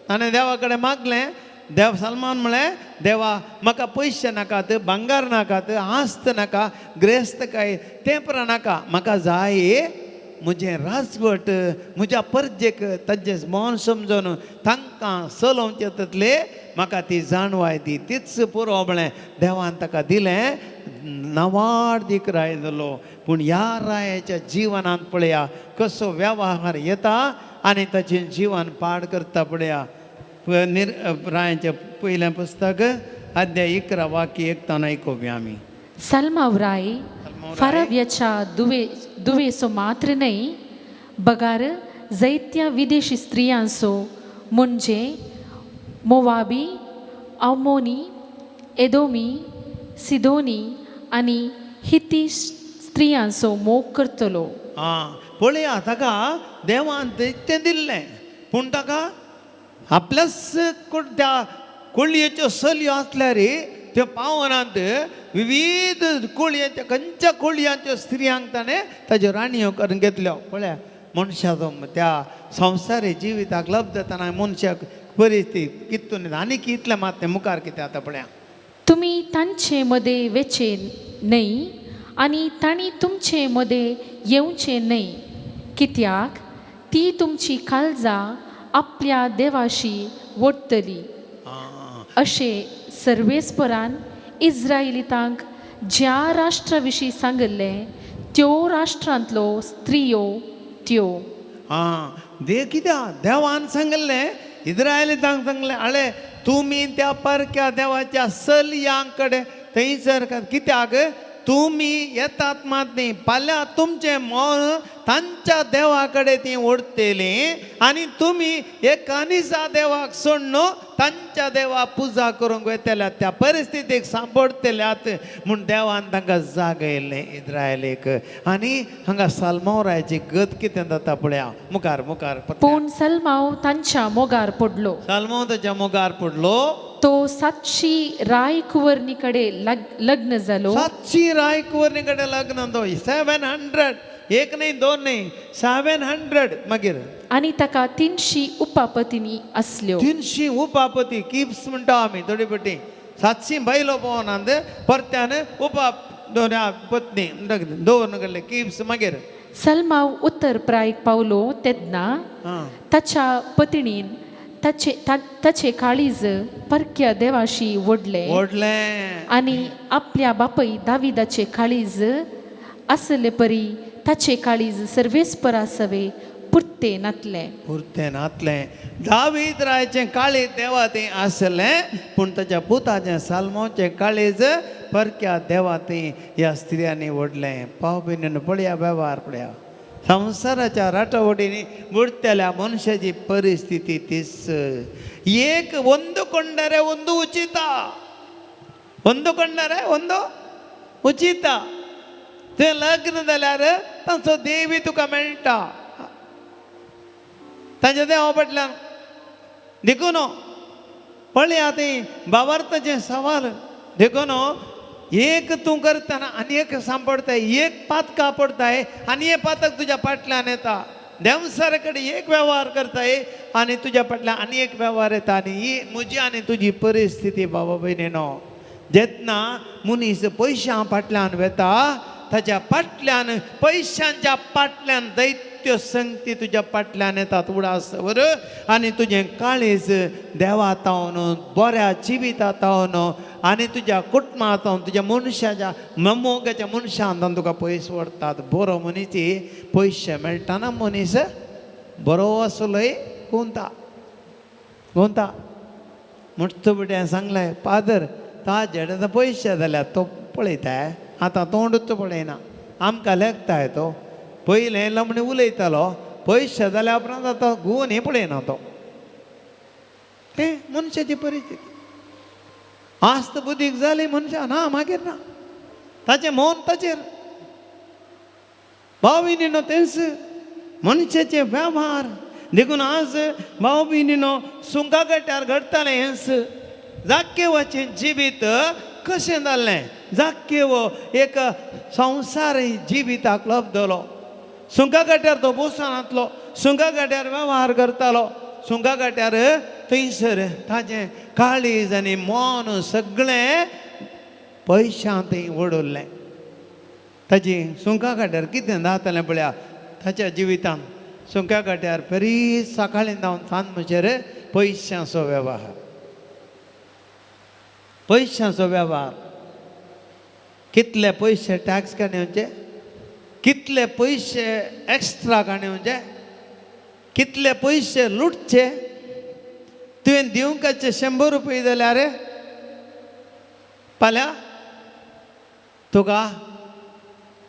[SPEAKER 1] आनी देवा कडेन मागलें. देव सलमान म्हळें, देवा, म्हाका पयशे नाकात, भांगार नाकात, आस्त नाका, ग्रेस्तकाय तें परा नाका, म्हाका जाय म्हजें राजवट म्हज्या परजेक ताजें मन समजून तांकां चलोवचें तसले म्हाका ती जाणवाय दी, तीच पुरो म्हळें. देवान ताका दिलें, नवाडदीक राय जालो. पूण ह्या रायाच्या जिवनांत पळया कसो वेव्हार येता आनी ताचें जिवन पाड करता. पळया, निर रायांचें पयलें पुस्तक, अध्याय 11, वाक्य 1 तान आयकुया आमी.
[SPEAKER 2] सलमाव राय फाराव्याच्या दुवेसो मात्र न्हय, बगार जैत्या विदेशी स्त्रियांचो, म्हणजे मोवाबी, अमोनी, एदोमी, सिदोनी आनी हिती स्त्रियांचो मोग करतलो.
[SPEAKER 1] आं, पळया, ताका देवान तें दिल्लें, पूण ताका आपल्याच त्या कोळयेच्यो चलयो आसल्यार त्यो पावनात. विविध कोळयांच्या, खंयच्या कोळयांच्यो स्त्रियांक ताणें ताज्यो राणयो करून घेतल्यो. पळया, मनशाचो त्या संवसारी जिविताक लब्ध जातना मनशाक परिस्थिती कितून आनी कितलें मात तें मुखार कितें आतां पळया.
[SPEAKER 2] तुमी तांचे मदें वेचे न्हय आनी तांणी तुमचे मदें येवचें न्हय, कित्याक ती तुमची काळजां आपल्या देवाशी ओडटली. अशें सर्वेस्परान इस्रायलितांक ज्या राष्ट्रा विशीं सांगिल्लें त्यो राष्ट्रांतलो स्त्रियो त्यो.
[SPEAKER 1] आं, दे कित्याक देवान सांगिल्लें, इस्रायलितांक सांगलें, आळे, तुमी त्या परक्या देवाच्या चलयां कडेन थंयसर कित्याक तुमी येतात मात न्ही, फाल्यां तुमचें मन तांच्या देवा कडेन ती ओडटलीं आनी तुमी एका निजा देवाक सोडून तांच्या देवा पुजा करूंक वयतल्यात, त्या परिस्थितीक सांपडटल्यात म्हूण देवान तांकां जागयलें इस्रायलीक. आनी हांगा साल्मावरायची गत कितें जाता पळया, मुखार मुखार.
[SPEAKER 2] पूण सलमाव तांच्या मोगार पडलो.
[SPEAKER 1] साल्मांव ताच्या मुखार पडलो.
[SPEAKER 2] तो 700 राय कुंवरणी कडेन लग्न जालो.
[SPEAKER 1] 700 राय कुंवरणी कडेन लग्न तो, 700, एक न्ही दोन न्ही, 700. मागीर
[SPEAKER 2] आनी ताका 300 उपापतिनी आसल्यो.
[SPEAKER 1] 300 उपापती, किप्स म्हणटा आमी थोडी पटी. 700 बायलो पळोवनात, परत्यान उपा दोन पत्नी म्हणटा कितें दवरून कडले किप्स. मागीर
[SPEAKER 2] सलमाव उत्तर प्रायक पावलो तेन्ना
[SPEAKER 1] आं
[SPEAKER 2] ताच्या पतिणीन ताचे काळीज परक्या देवाशी ओडले
[SPEAKER 1] व्हडलें
[SPEAKER 2] आनी आपल्या बापय दाविदाचे काळीज आसले परी ताचे काळीज सर्वेस्परा सवे पुरते नातले.
[SPEAKER 1] पुरतें नातलें. दावीद रायचें काळीज देवा थंय आसलें, पूण ताच्या पुताचें साल्मोचें काळीज परक्या देवा थंय ह्या स्त्रियांनी ओडलें. पाव बिन पळया, वेव्हार पळया. संवसाराच्या राटावटींनी बुडटल्या मनशाची परिस्थिती तीच. एक ಹೊಂದಿಕೊಂಡರೆ ಒಂದು ಉಚಿತ, ಹೊಂದಿಕೊಂಡರೆ ಒಂದು ಉಚಿತ. तुवें लग्न जाल्यार तांचो देवी तुका मेळटा, तांच्या देवा फाटल्यान. देखून पळया ती भावार्थाचें सवाल. देखून एक तूं करतना आनी एक सांपडताय, एक पातका पडताय आनी एक पातक तुज्या फाटल्यान येता. देंवसारा कडेन एक वेव्हार करताय आनी तुज्या फाटल्यान आनी एक वेव्हार येता. आनी ही म्हजी आनी तुजी परिस्थिती बाबा भयणीनो. जेन्ना मनीस पयशां फाटल्यान वेता, ताच्या फाटल्यान पयशांच्या फाटल्यान दैत्य संगती तुज्या फाटल्यान येतात उडास वर, आनी तुजें काळीज देवा तावन, बऱ्या जिविता तावन आनी तुज्या कुटुंबा तावन, तुज्या मनशाच्या मोगाच्या मनशान तावन तुका पयस व्हरतात. बरो मनीस पयशे मेळटाना मनीस बरो आसलोय गुंता गुंता. म्हणटा बिट्यान सांगलें, फादर ताजे आतां पयशे जाल्यार तो पळयता, आतां तोंडूच पळयना, आमकां लेखताय तो. पयलें लमणी उलयतालो, पयशे जाल्या उपरांत आतां गुवन हें पळयना तो. तें मनशाची परिस्थिती. आस्त बुद्दीक जाली मनशां ना मागीर ना, ताचें मन ताचेर. भाव भयणीनो तेंच मनशाचे वेव्हार. देखून आज भाव भयणीनो सुंगा गट्यार घडटालें हेंच. जाकेवाचें जिवीत कशें जाल्लें? जाकेव एक संवसारी जिविताक लब्धलो. सुंगा गाट्यार तो बोसनातलो, सुंगा गाट्यार वेव्हार करतालो. सुंगा गाट्यार थंयसर ताजें काळीज आनी मन सगळें पयशां थंय वडवल्लें. ताजी सुंका गाट्यार कितें जातालें पळया ताच्या जिवितांत. सुंका गाट्यार बरी सकाळीं जावन सांज म्हणचेर पयशांचो वेव्हार, पयशांचो वेव्हार. कितले पयशे टॅक्स काडचे, कितले पयशे एक्स्ट्रा काडचे, कितले पयशे लुटचे. तुवें दिवंकाचे 100 रुपये जाल्यार फाल्यां तुका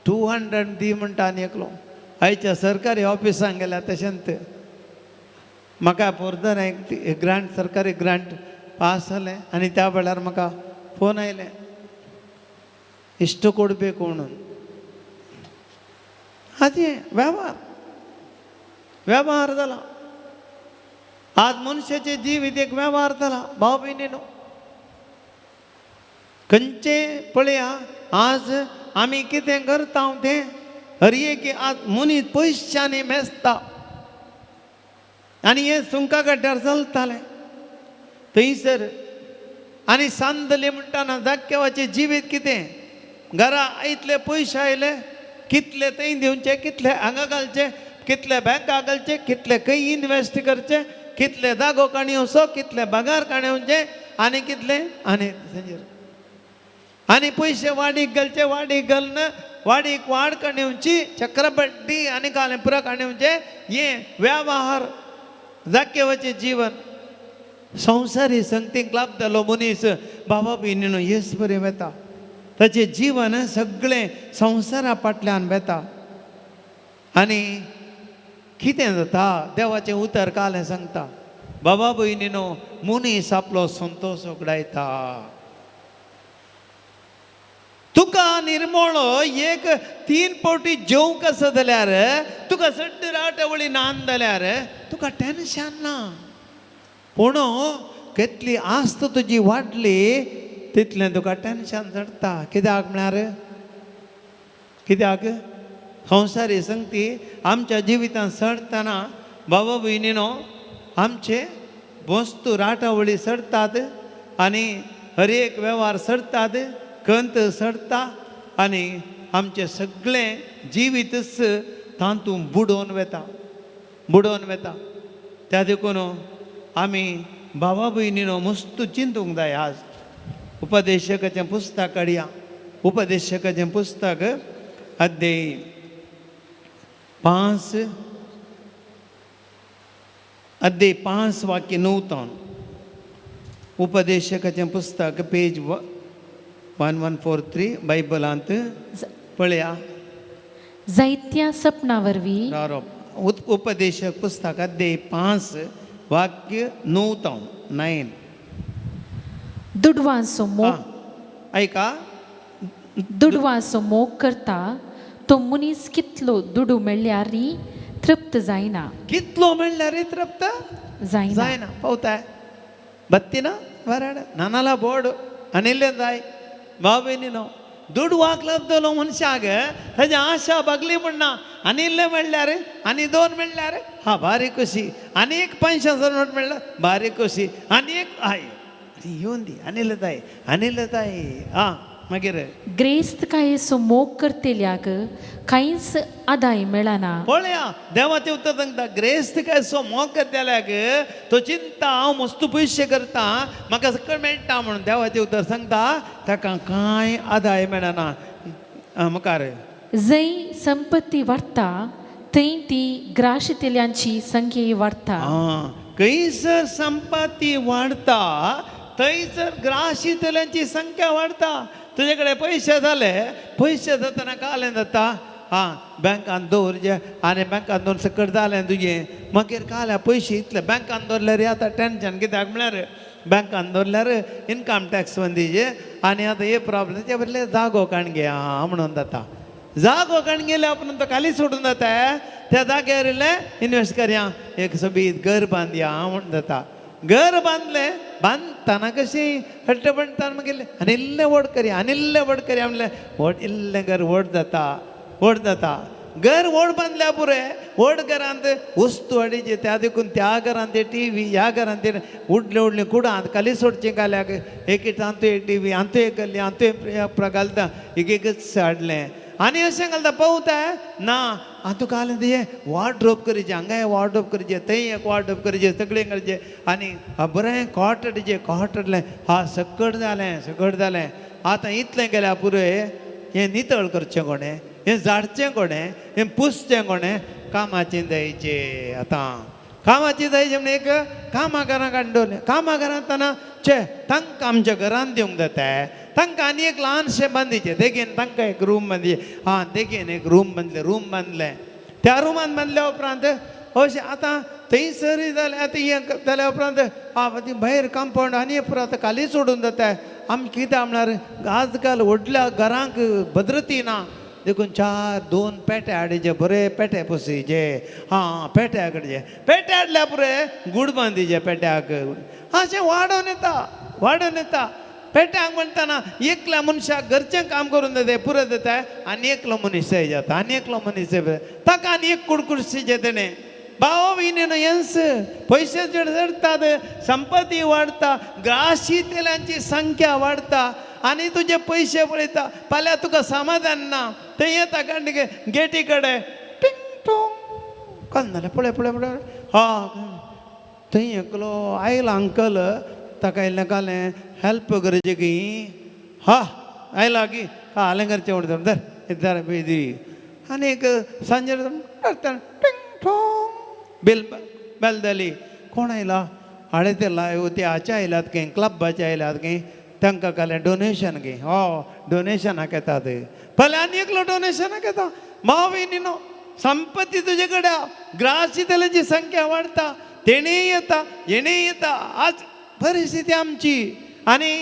[SPEAKER 1] 200 दी म्हणटा. आनी एकलो आयच्या सरकारी ऑफिसांत गेल्यार तशेंच. म्हाका पोरदन एक ग्रांट, सरकारी ग्रांट पास जालें आनी त्या वेळार म्हाका फोन आयले, इश्ट ಕೊಡಬೇಕು म्हणून. हाजें वेव्हार, वेव्हार जाला. आज मनशाचें जिवीत एक वेव्हार जाला भाव भयणीनो. खंयचें पळया, आज आमी कितें करता तें हर एक आज मनीस पयशांनी मेजता. आनी हें सुंका गड्ड्यार चलतालें थंयसर. आनी सांदले म्हणटाना जाक्यवाचें जिवीत कितें? घरा इतले पयशे आयले, कितले थंय दिवचे, कितले हांगा घालचे, कितले बँका घालचे, कितले खंय इनवेस्ट करचे, कितले जागो काणी वचो, कितले बगार काणी वचचे आनी कितले आनी थंयसर आनी पयशे वाडीक घालचे, वाडीक घालून वाडीक वाड काणी येवची, चक्रबड्डी आनी कालें पुरा काणी येवचें. हें वेव्हार जाकेवाचें जीवन. संवसारी संगतीक लाभ जालो मनीस बाबा भयणीनो येस बरें वेता. ताचें जिवन सगळें संवसारा फाटल्यान वेता आनी कितें जाता देवाचें उतर कालें सांगता बाबा भयणीनो मनीस आपलो संतोश उगडायता. तुका निर्मोळो एक तीन पावटी जेवंक आसा जाल्यार तुका सड्ड राटवळी नान जाल्यार तुका टेन्शन ना. पूण कितली आस्त तुजी वाडली तितलें तुका टेन्शन चडटा. कित्याक म्हळ्यार कित्याक संवसारी संगती आमच्या जिवितांत चडटना बाबा भयणीनो आमचे वस्तू राटावळी चडटात आनी हर एक वेव्हार चडटात, कंत चडटा आनी आमचें सगळें जिवीतच तातूंत बुडोवन वेता, बुडोवन वेता. त्या देखून आमी भावा भयणीनो मस्त चिंतूंक जाय. आज उपदेशकाचें पुस्तक काडया. उपदेशकाचें पुस्तक अध्याय 5, अध्याय 5 वाक्य 9 तावन. उपदेशकाचें पुस्तक पेज 1143 बायबलांत पळया.
[SPEAKER 2] जायत्या सपना वरवीं
[SPEAKER 1] उपदेशक पुस्तक अध्याय 5 वाक्य 9 तावन 9.
[SPEAKER 2] दुडवांचो मोग
[SPEAKER 1] ऐका.
[SPEAKER 2] दुडवांचो मोग करता तो मनीस कितलो दुडू मेळ्ळ्यार तृप्त जायना.
[SPEAKER 1] कितलो म्हणल्यार तृप्त
[SPEAKER 2] जायना.
[SPEAKER 1] जायना. पावताय बत्ती ना वराड नानाला बोर्ड आनिल्लें जाय. बाबेनी न्हू दुडवाक लब्दलो मनशाक ताजी आशा भागली म्हण ना. आनी इल्लें म्हणल्यार आनी दोन म्हणल्यार हा भारी खोशी, आनी एक 500 नोट म्हणल्यार भारी खोशी, आनी एक हाय आनी येवन दी आनी इल्लें जाय आनी इल्लें जाय. आं मागीर
[SPEAKER 2] ग्रेस्तकायेचो मोग करतेल्याक कांयच आदाय मेळना.
[SPEAKER 1] पळया देवाचें उतर सांगता ग्रेस्त काय सो मोग करतल्याक तो चिंता हांव मस्त पयशे करता म्हाका सगळें मेळटा म्हणून देवाचें उतर सांगता ताका कांय आदाय मेळना. मुखार
[SPEAKER 2] जंय संपत्ती वाडटा थंय ती ग्राशितेल्यांची संख्या वाडटा.
[SPEAKER 1] आं खंयसर संपत्ती वाडटा थंयसर ग्राशितल्यांची संख्या वाडटा. तुजे कडेन पयशे जाले, पयशे जातना कालें जाता आं बँकान दवरचे आनी बँकान दवरून सकट जालें तुजें मागीर काल्या पयशे इतले बँकान दवरल्यार आतां टेंशन. कित्याक म्हळ्यार बँकान दवरल्यार इनकम टॅक्स बंदीचे आनी आतां हे प्रॉब्लम तेचे बदले जागो काण घे आं म्हणून जाता. जागो काण गेल्या उपरांत तो खाली सोडून जाता. त्या जाग्यार इल्लें इनवेस्ट करया एक सोबीत घर बांदया म्हणून जाता. घर बांदलें बांदतना कशी हट्ट बांदतना मागीर आनी इल्लें व्हड करया आनी इल्लें व्हड करया म्हणलें व्हड इल्लें घर व्हड जाता, व्हड जाता. घर व्हड बांदल्या पुरें व्हड घरांत वस्तू हाडीची त्या देखून त्या घरांत ते टी व्ही ह्या घरांत ते उडले उडले कुडांत खाली सोडचें काल्याक एक तांतू एक टी व्ही आंतू एक गल्ली आंतू एक घालता एक एकच हाडलें आनी अशें घालता पवता ना. आं तुका घालें तुजें वॉर्ड्रोप करचें हांगा एक वॉर्ड्रोप करचें थंय एक वॉर्ड्रोप करचें सगळें करचें आनी बरें कॉट हाडचें कॉट हाडलें हा सकट जालें सकट जालें. आतां इतलें केल्यार पुरो हें नितळ करचें कोणें, हें झाडचें कोणें, हें पुसचें कोणें, कामाचें जायचें. आतां कामाचें जायचें म्हण एक कामाघरां काडून दवरलें. कामाघरांत आतां चे तांकां आमच्या घरांत दिवंक जाता तांकां आनी एक ल्हानशें बांदिचें देगेन तांकां एक रूम बांदिचें. आं देगेन एक रूम बांदलें, रूम बांदलें. त्या रुमान बांदल्या उपरांत अशें आतां थंयसर जालें. आतां हें जाल्या उपरांत आं ती भायर कंपावंड आनी एक आतां खाली सोडून जाता. आमी कित्याक म्हळ्यार आजकाल व्हडल्या घरांक भद्रती ना देखून 4-2 पेटे हाडचे बरे पेटे पोसयचे. आं पेटे कडचे पेटे हाडल्या पुरे गूड बांदिचे पेट्याक अशें वाडोवन येता, वाडोवन येता. पेट्याक म्हणटना एकल्या मनशाक घरचें काम करून जाता पुरो जाता आनी एकलो मनीस जाता आनी एकलो मनीस ताका आनी एक कुडकुडशीचें तेणें भाव भयणीनो हेंच पयशे चडटात, संपत्ती वाडटा, ग्राशितेल्यांची संख्या वाडटा आनी तुजे पयशे पळयता फाल्यां तुका समाधान ना. थंय येता कारण गेटी कडेन टिंग टोंग कोण जालें पळय पळय पळय हा थंय एकलो आयलो अंकल ताका इल्लें कालें हेल्प करचें की हा आयला की हालें करचें म्हणटा धर धर दी आनी एक सांजे टिंग टोंग बेल बेल जाली. कोण आयला हाडे ते लायव ते हाचे आयल्यात खंय क्लबाचे आयल्यात खंय तांकां घालें डोनेशन गे. हो डोनेशनाक येतात पळय, आनी एकलो डोनेशनाक येता. भाव भयणीनो, संपत्ती तुजे कडेन, ग्रासितल्याची संख्या वाडटा, तेणेय येता, हेणेय येता. आज परिस्थिती आमची आनी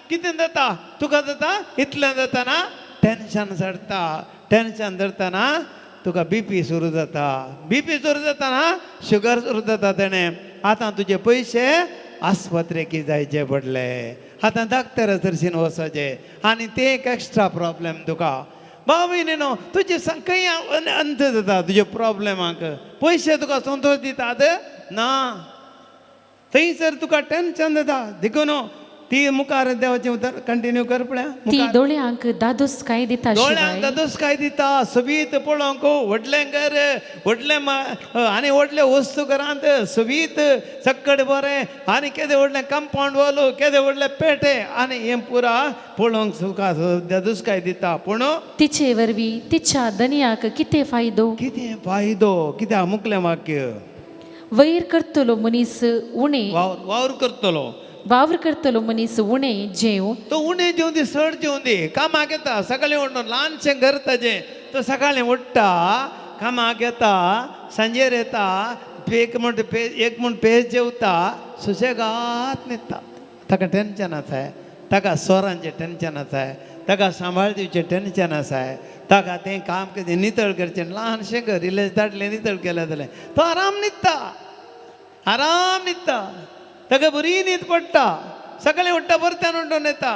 [SPEAKER 1] कितें जाता तुका, जाता इतलें जाताना टेंशन चडटा. टेंशन धरतना तुका बीपी सुरू जाता. बीपी सुरू जाताना शुगर सुरू जाता. तेणें आतां तुजे पयशे आस्पत्रेक जायचे पडले. आतां डाक्टरा सरशीन वचपाचें आनी ते एक एक्स्ट्रा प्रॉब्लेम तुका. भाव भयणीनो, तुजे खंय अंत जाता तुजे प्रॉब्लेमाक? पयशे तुका संतोश दितात ना. थंयसर तुका टेंशन जाता. देखून ती मुखार देवाचें उतर कंटिन्यू कर पळया.
[SPEAKER 2] ती
[SPEAKER 1] मुखार.
[SPEAKER 2] दोळ्यांक दादोसकाय दिता
[SPEAKER 1] दोळ्यांक
[SPEAKER 2] शिवाय
[SPEAKER 1] दादोसकाय दिता. सोबीत पळोवंक व्हडलें घर, व्हडलें आनी व्हडले वस्तू घरांत सोबीत सक्कड बरें, आनी केदें व्हडलें कंपावंड वॉल, केदें व्हडलें पेटे, आनी हें पुरा पळोवंक सुखा दादोसकाय दिता, पूण
[SPEAKER 2] तिचे वरवीं तिच्या धनयाक कितें फायदो?
[SPEAKER 1] कितें फायदो? कित्याक मुकलें वाक्य.
[SPEAKER 2] वैर करतलो मनीस उणें
[SPEAKER 1] वावर वावर करतलो.
[SPEAKER 2] वावर करतलो मनीस उणें जेव
[SPEAKER 1] तो उणें जेवंदी दी, चड जेवंदी दी, कामाक येता सकाळीं उठून. ल्हानशें घर ताजें. तो सकाळीं उठ्ठा, कामाक येता, सांजेर येता, एक म्हण पे एक म्हण पेज जेवता, सुशेगाद न्हिदता. ताका टेंशन आसाय? ताका सोरांचें टेंशन आसाय? ताका सांबाळ दिवचें टेंशन आसाय? ताका तें काम कितें नितळ करचें? ल्हानशें घर, इल्लें दाटलें, नितळ केलें जाल्यार तो आराम न्हिदता, आराम न्हिदता. ताका बरी न्हीद पडटा. सकाळीं उठ्ठा, परत्यान उठून येता.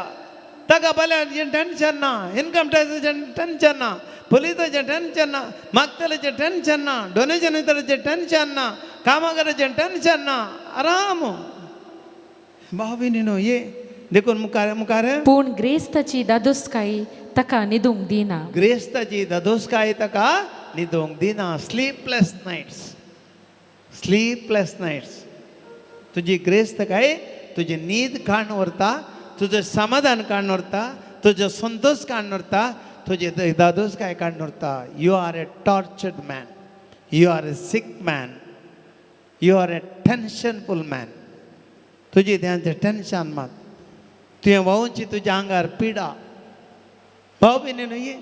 [SPEAKER 1] ताका फाल्यां टेंशन ना, इनकम टॅक्साचें टेंशन ना, पुलिसाचें टेंशन ना, मागतल्याचें टेंशन ना, डोनेशन दितल्याचें टेंशन ना, कामागाराचें टेंशन ना. आराम. भाव भयणीनो, ये देखून मुखार मुखार.
[SPEAKER 2] पूण ग्रेस्ताची दादोसकाय ताका न्हिदूंक दिना.
[SPEAKER 1] ग्रेस्ताची दादोसकाय ताका न्हिदोंक दिना. Sleepless nights, sleepless nights. तुजी ग्रेस्तकाय तुजी न्हीद काडून व्हरता, तुजें समाधान काडून व्हरता, तुजो संतोश काडून व्हरता, तुजी दादोसकाय काडून व्हरता. You are a tortured man, you are a sick man, you are a tensionful man. तुजी तेंचें टेंशन मात तुवें व्हांवची तुज्या आंगार पिडा. भाव भयणीनो, ये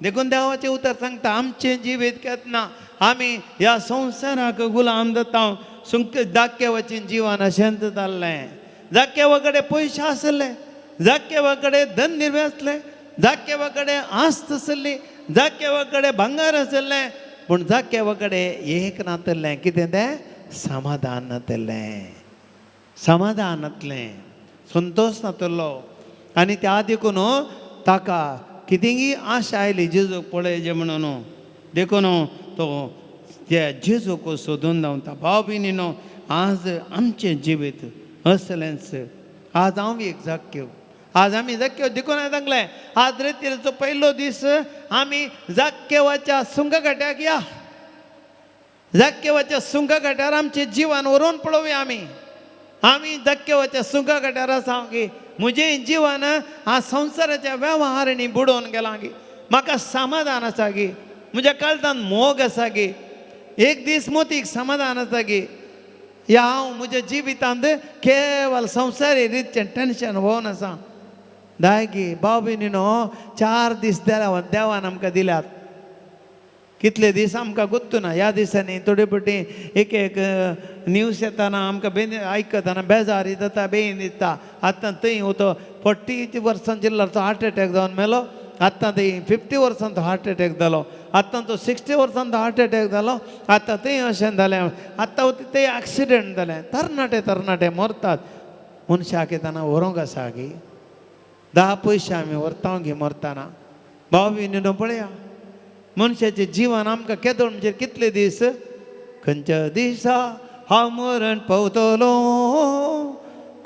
[SPEAKER 1] देखून देवाचें उतर सांगता, आमचें जिवीत केन्ना आमी ह्या संवसाराक गुलाम जाता. सुंक जाक्केवाचें जिवन अशेंच जाल्लें. जाक्केवा कडेन पयशे आसले, जाक्केवा कडेन धन निर्वे आसले, जाक्केवा कडेन आस्त आसली, जाक्केवा कडेन भांगर आसलें, पूण जाक्केवा कडेन एक नातलें. कितें तें? समाधान नातलें, समाधान नातलें, संतोश नातलो. आनी त्या देखून ताका कितेंगी आशा आयली जेजूक पळयचें म्हणून. देखून तो त्या जेजूक सोदून धांवता. भाव भयणीनो, आज आमचें जिवीत असलेंच. आज हांव एक जाक्यो, आज आमी जाक्यो. देखून हांवें सांगलें, आज रेतीचो पयलो दीस. आमी जाक्केवाच्या सुंगघाट्याक या. जाक्केवाच्या सुंगघाट्यार आमचें जिवन व्हरून पळोवया आमी. आमी जाक्केवाच्या सुंगघाट्यार आसा की म्हजें जिवन हा संवसाराच्या वेव्हारांनी बुडोवन गेलां की म्हाका समाधान आसा की म्हज्या काळजान मोग आसा की एक दीस मोतीक समाधान आसा की या हांव म्हज्या जिवितांत केवल संवसारी रितचें टेंशन व्होवन आसा दायकी. भाव भयणीनो, 4 दीस देवा देवान आमकां दिल्यात. कितले दीस आमकां गुत्तू ना. ह्या दिसांनी थोडे फावटी एक एक न्यूज येताना आमकां बेन आयकतना बेजार जाता, बेन दिसता. आतां थंय तो 40 वर्सां जिल्ल्याचो हार्ट एटॅक जावन मेलो. आतां थंय 50 वर्सां तो हार्ट एटॅक जालो. आतां तो 60 वर्सां तो हार्ट एटॅक जालो. आतां थंय अशें जालें, आतां थंय एक्सिडंट जालें. तरणाटे तरणाटे मरतात. मनशाक येताना व्हरूंक आसा की 10 पयशे आमी व्हरता गी मरतना? भाव भयणीनो, पळया, मनशाचें जिवन आमकां केदो म्हणजे कितले दीस? खंयच्या दिसा हांव मरण पावतलो,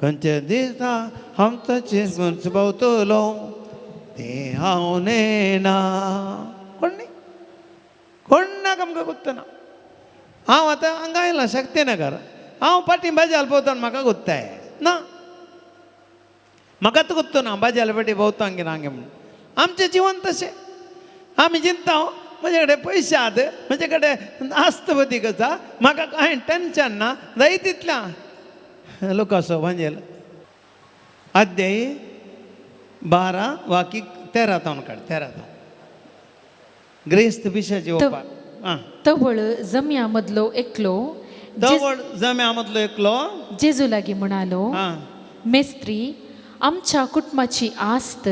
[SPEAKER 1] खंयच्या दिसा हांव ताचें पावतलो तें हांव नेणा. कोण न्ही, कोण नाका आमकां गुत्तना. हांव आतां हांगा आयलां शक्तीनगर. हांव फाटीं बाजाल पावता, म्हाका गुत्ताय ना. म्हाकाच गुत्तो ना बाजाल फाटीं भोंवता की ना म्हणून. आमचें जिवन तशें आमी चिंता. म्हजे कडेन पयशे आहात, म्हजे कडेन आस्त बदीक आसा, म्हाका कांय टेंशन ना. जाय तितल्या. लुकासो वांजेल अध्याय 12 वाकी 13 तावन काड, 13 तावन. ग्रेस्त पिशाची ओपार. आं.
[SPEAKER 2] तवळ जमया मदलो एकलो
[SPEAKER 1] तवळ जम्या मदलो एकलो
[SPEAKER 2] जेजू लागीं म्हणालो,
[SPEAKER 1] आं.
[SPEAKER 2] मेस्त्री, आमच्या कुटुंबाची आस्त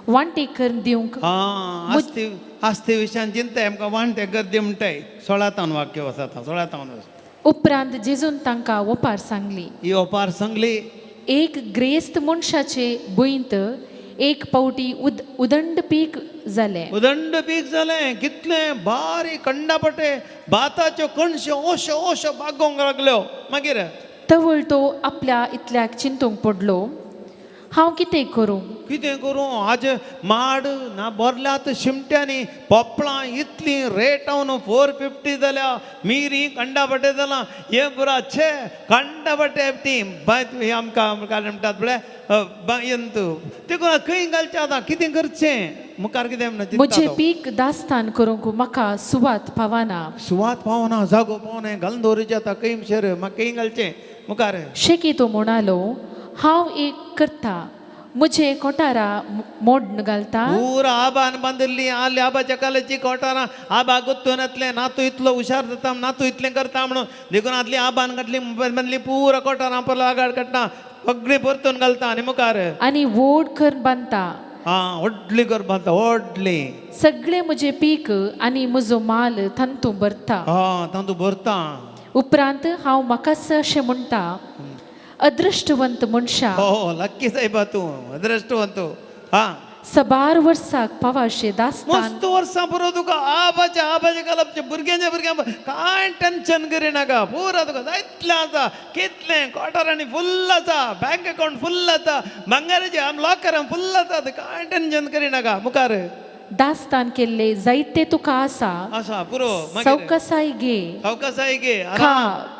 [SPEAKER 2] वांटे करून दिवंक
[SPEAKER 1] आं, आस्ती आस्ती विशयान चिंताय आमकां वांटे गर्दी म्हणटाय. 16 तावन वाक्य वचता, 16 तावन.
[SPEAKER 2] उपरांत जेजून तांकां ओपार सांगली.
[SPEAKER 1] ही ओपार सांगली.
[SPEAKER 2] एक ग्रेस्त मनशाचे भुंयत एक पावटी उदंड पीक जालें.
[SPEAKER 1] उदंड पीक जालें. कितलें बारीक कंडापटे भाताच्यो कणश्यो ओश्यो ओश्यो बागोवंक लागल्यो. मागीर
[SPEAKER 2] तवळ तो आपल्या इतल्याक चिंतूंक पडलो, हांव कितें करूं?
[SPEAKER 1] कितें करूं? आज माड ना भरल्यात शिमट्यांनी, पोपळां इतली रेट हांव 450 जाल्या, मिरी कंडापटे जालां, हे पुरा छे कंडापटे ती बाय. हे आमकां काय म्हणटात पळय यंतू ते खंय घालचें आतां, कितें करचें? मुखार कितें म्हणटा चिंतता
[SPEAKER 2] म्हजें
[SPEAKER 1] तो.
[SPEAKER 2] पीक दास्तान करूंक म्हाका सुवात पावना.
[SPEAKER 1] सुवात पावना, जागो पावना, घालून दवरिचें आतां खंय शेर, म्हाका खंय घालचें? मुखार
[SPEAKER 2] शेकी तो म्हणालो, हांव एक करता, म्हजे कोठारा मोड्न घालता.
[SPEAKER 1] पुरा आबान बांदिल्ली आली आबाच्या काल्याची कोठारां आबा गुत्तून येतलें, नातू इतलो हुशार जाता, नातू इतलें करता म्हणून देखून आदली आबान घातली बांदली पुरा कोठारां, परत आगाड काडटा, सगळीं परतून घालता. आनी मुखार
[SPEAKER 2] आनी व्हड करून बांदता.
[SPEAKER 1] आं, व्हडली कर बांदता व्हडली.
[SPEAKER 2] सगळें म्हजें पीक आनी म्हजो माल तांतू भरता.
[SPEAKER 1] आं, तातूंत भरता.
[SPEAKER 2] उपरांत हांव म्हाकाच अशें म्हणटा, अदृश्टवंत मनशा,
[SPEAKER 1] हो, लक्की साहेबा तूं अद्रश्टवंत. आं.
[SPEAKER 2] सबार वर्साक पावाशे दास्तान
[SPEAKER 1] मस्त वर्सां पुरो तुका आबाच्या आबाच्या कालपचे भुरग्यांच्या भुरग्यां कांय टेन्शन करिनाका. पुरो तुका जायतलें आसा. कितलें कोठारांनी फुल्ल आसा, बँक अकावंट फुल्ल आसा, भांगाराचे लॉकरां फुल्ल आसा, कांय टेन्शन करिनाका. मुखार
[SPEAKER 2] दास्तान केल्ले जायते तुका आसा.
[SPEAKER 1] आसा पुरो. मागीर
[SPEAKER 2] सवकसाय घे.
[SPEAKER 1] सवकासाय घे.
[SPEAKER 2] खा,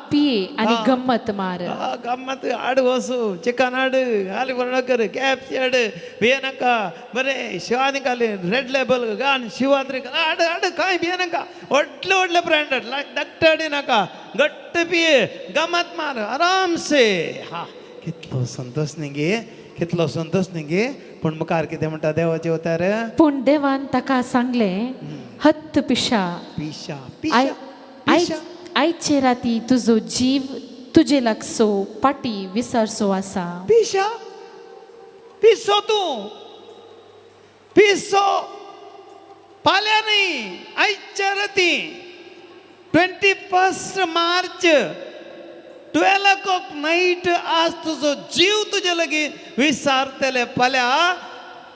[SPEAKER 2] पिये आनी
[SPEAKER 1] हा.
[SPEAKER 2] गम्मत मार.
[SPEAKER 1] गम्मत हाड, वसू चिकन हाड, हाली बरो कर, कॅप्सी हाड, भियेनाका. बरें शिवानी घाली रेड लेबल घाल, शिवाद्री हाड हाड, कांय भियेनाका. व्हडले व्हडले ब्रँड धाकटे हाडिनाका. घट्ट पिये, गमत मार आरामसे. हा, कितलो संतोश न्ही गे, कितलो संतोश न्ही गे. पूण मुखार कितें म्हणटा देवाचे वतार?
[SPEAKER 2] पूण देवान ताका सांगलें, हत्त पिशा,
[SPEAKER 1] पिशा
[SPEAKER 2] I
[SPEAKER 1] पिशा पिशा,
[SPEAKER 2] आयचे राती तुजो जीव तुजे लागसो पाटी विसरसो आसा.
[SPEAKER 1] पिशा, पिसो तूं, पिसो. फाल्यां न्ही, आयच्या राती 21 March 12 o'clock night आज तुजो जीव तुजे लागीं विसारतले फाल्यां.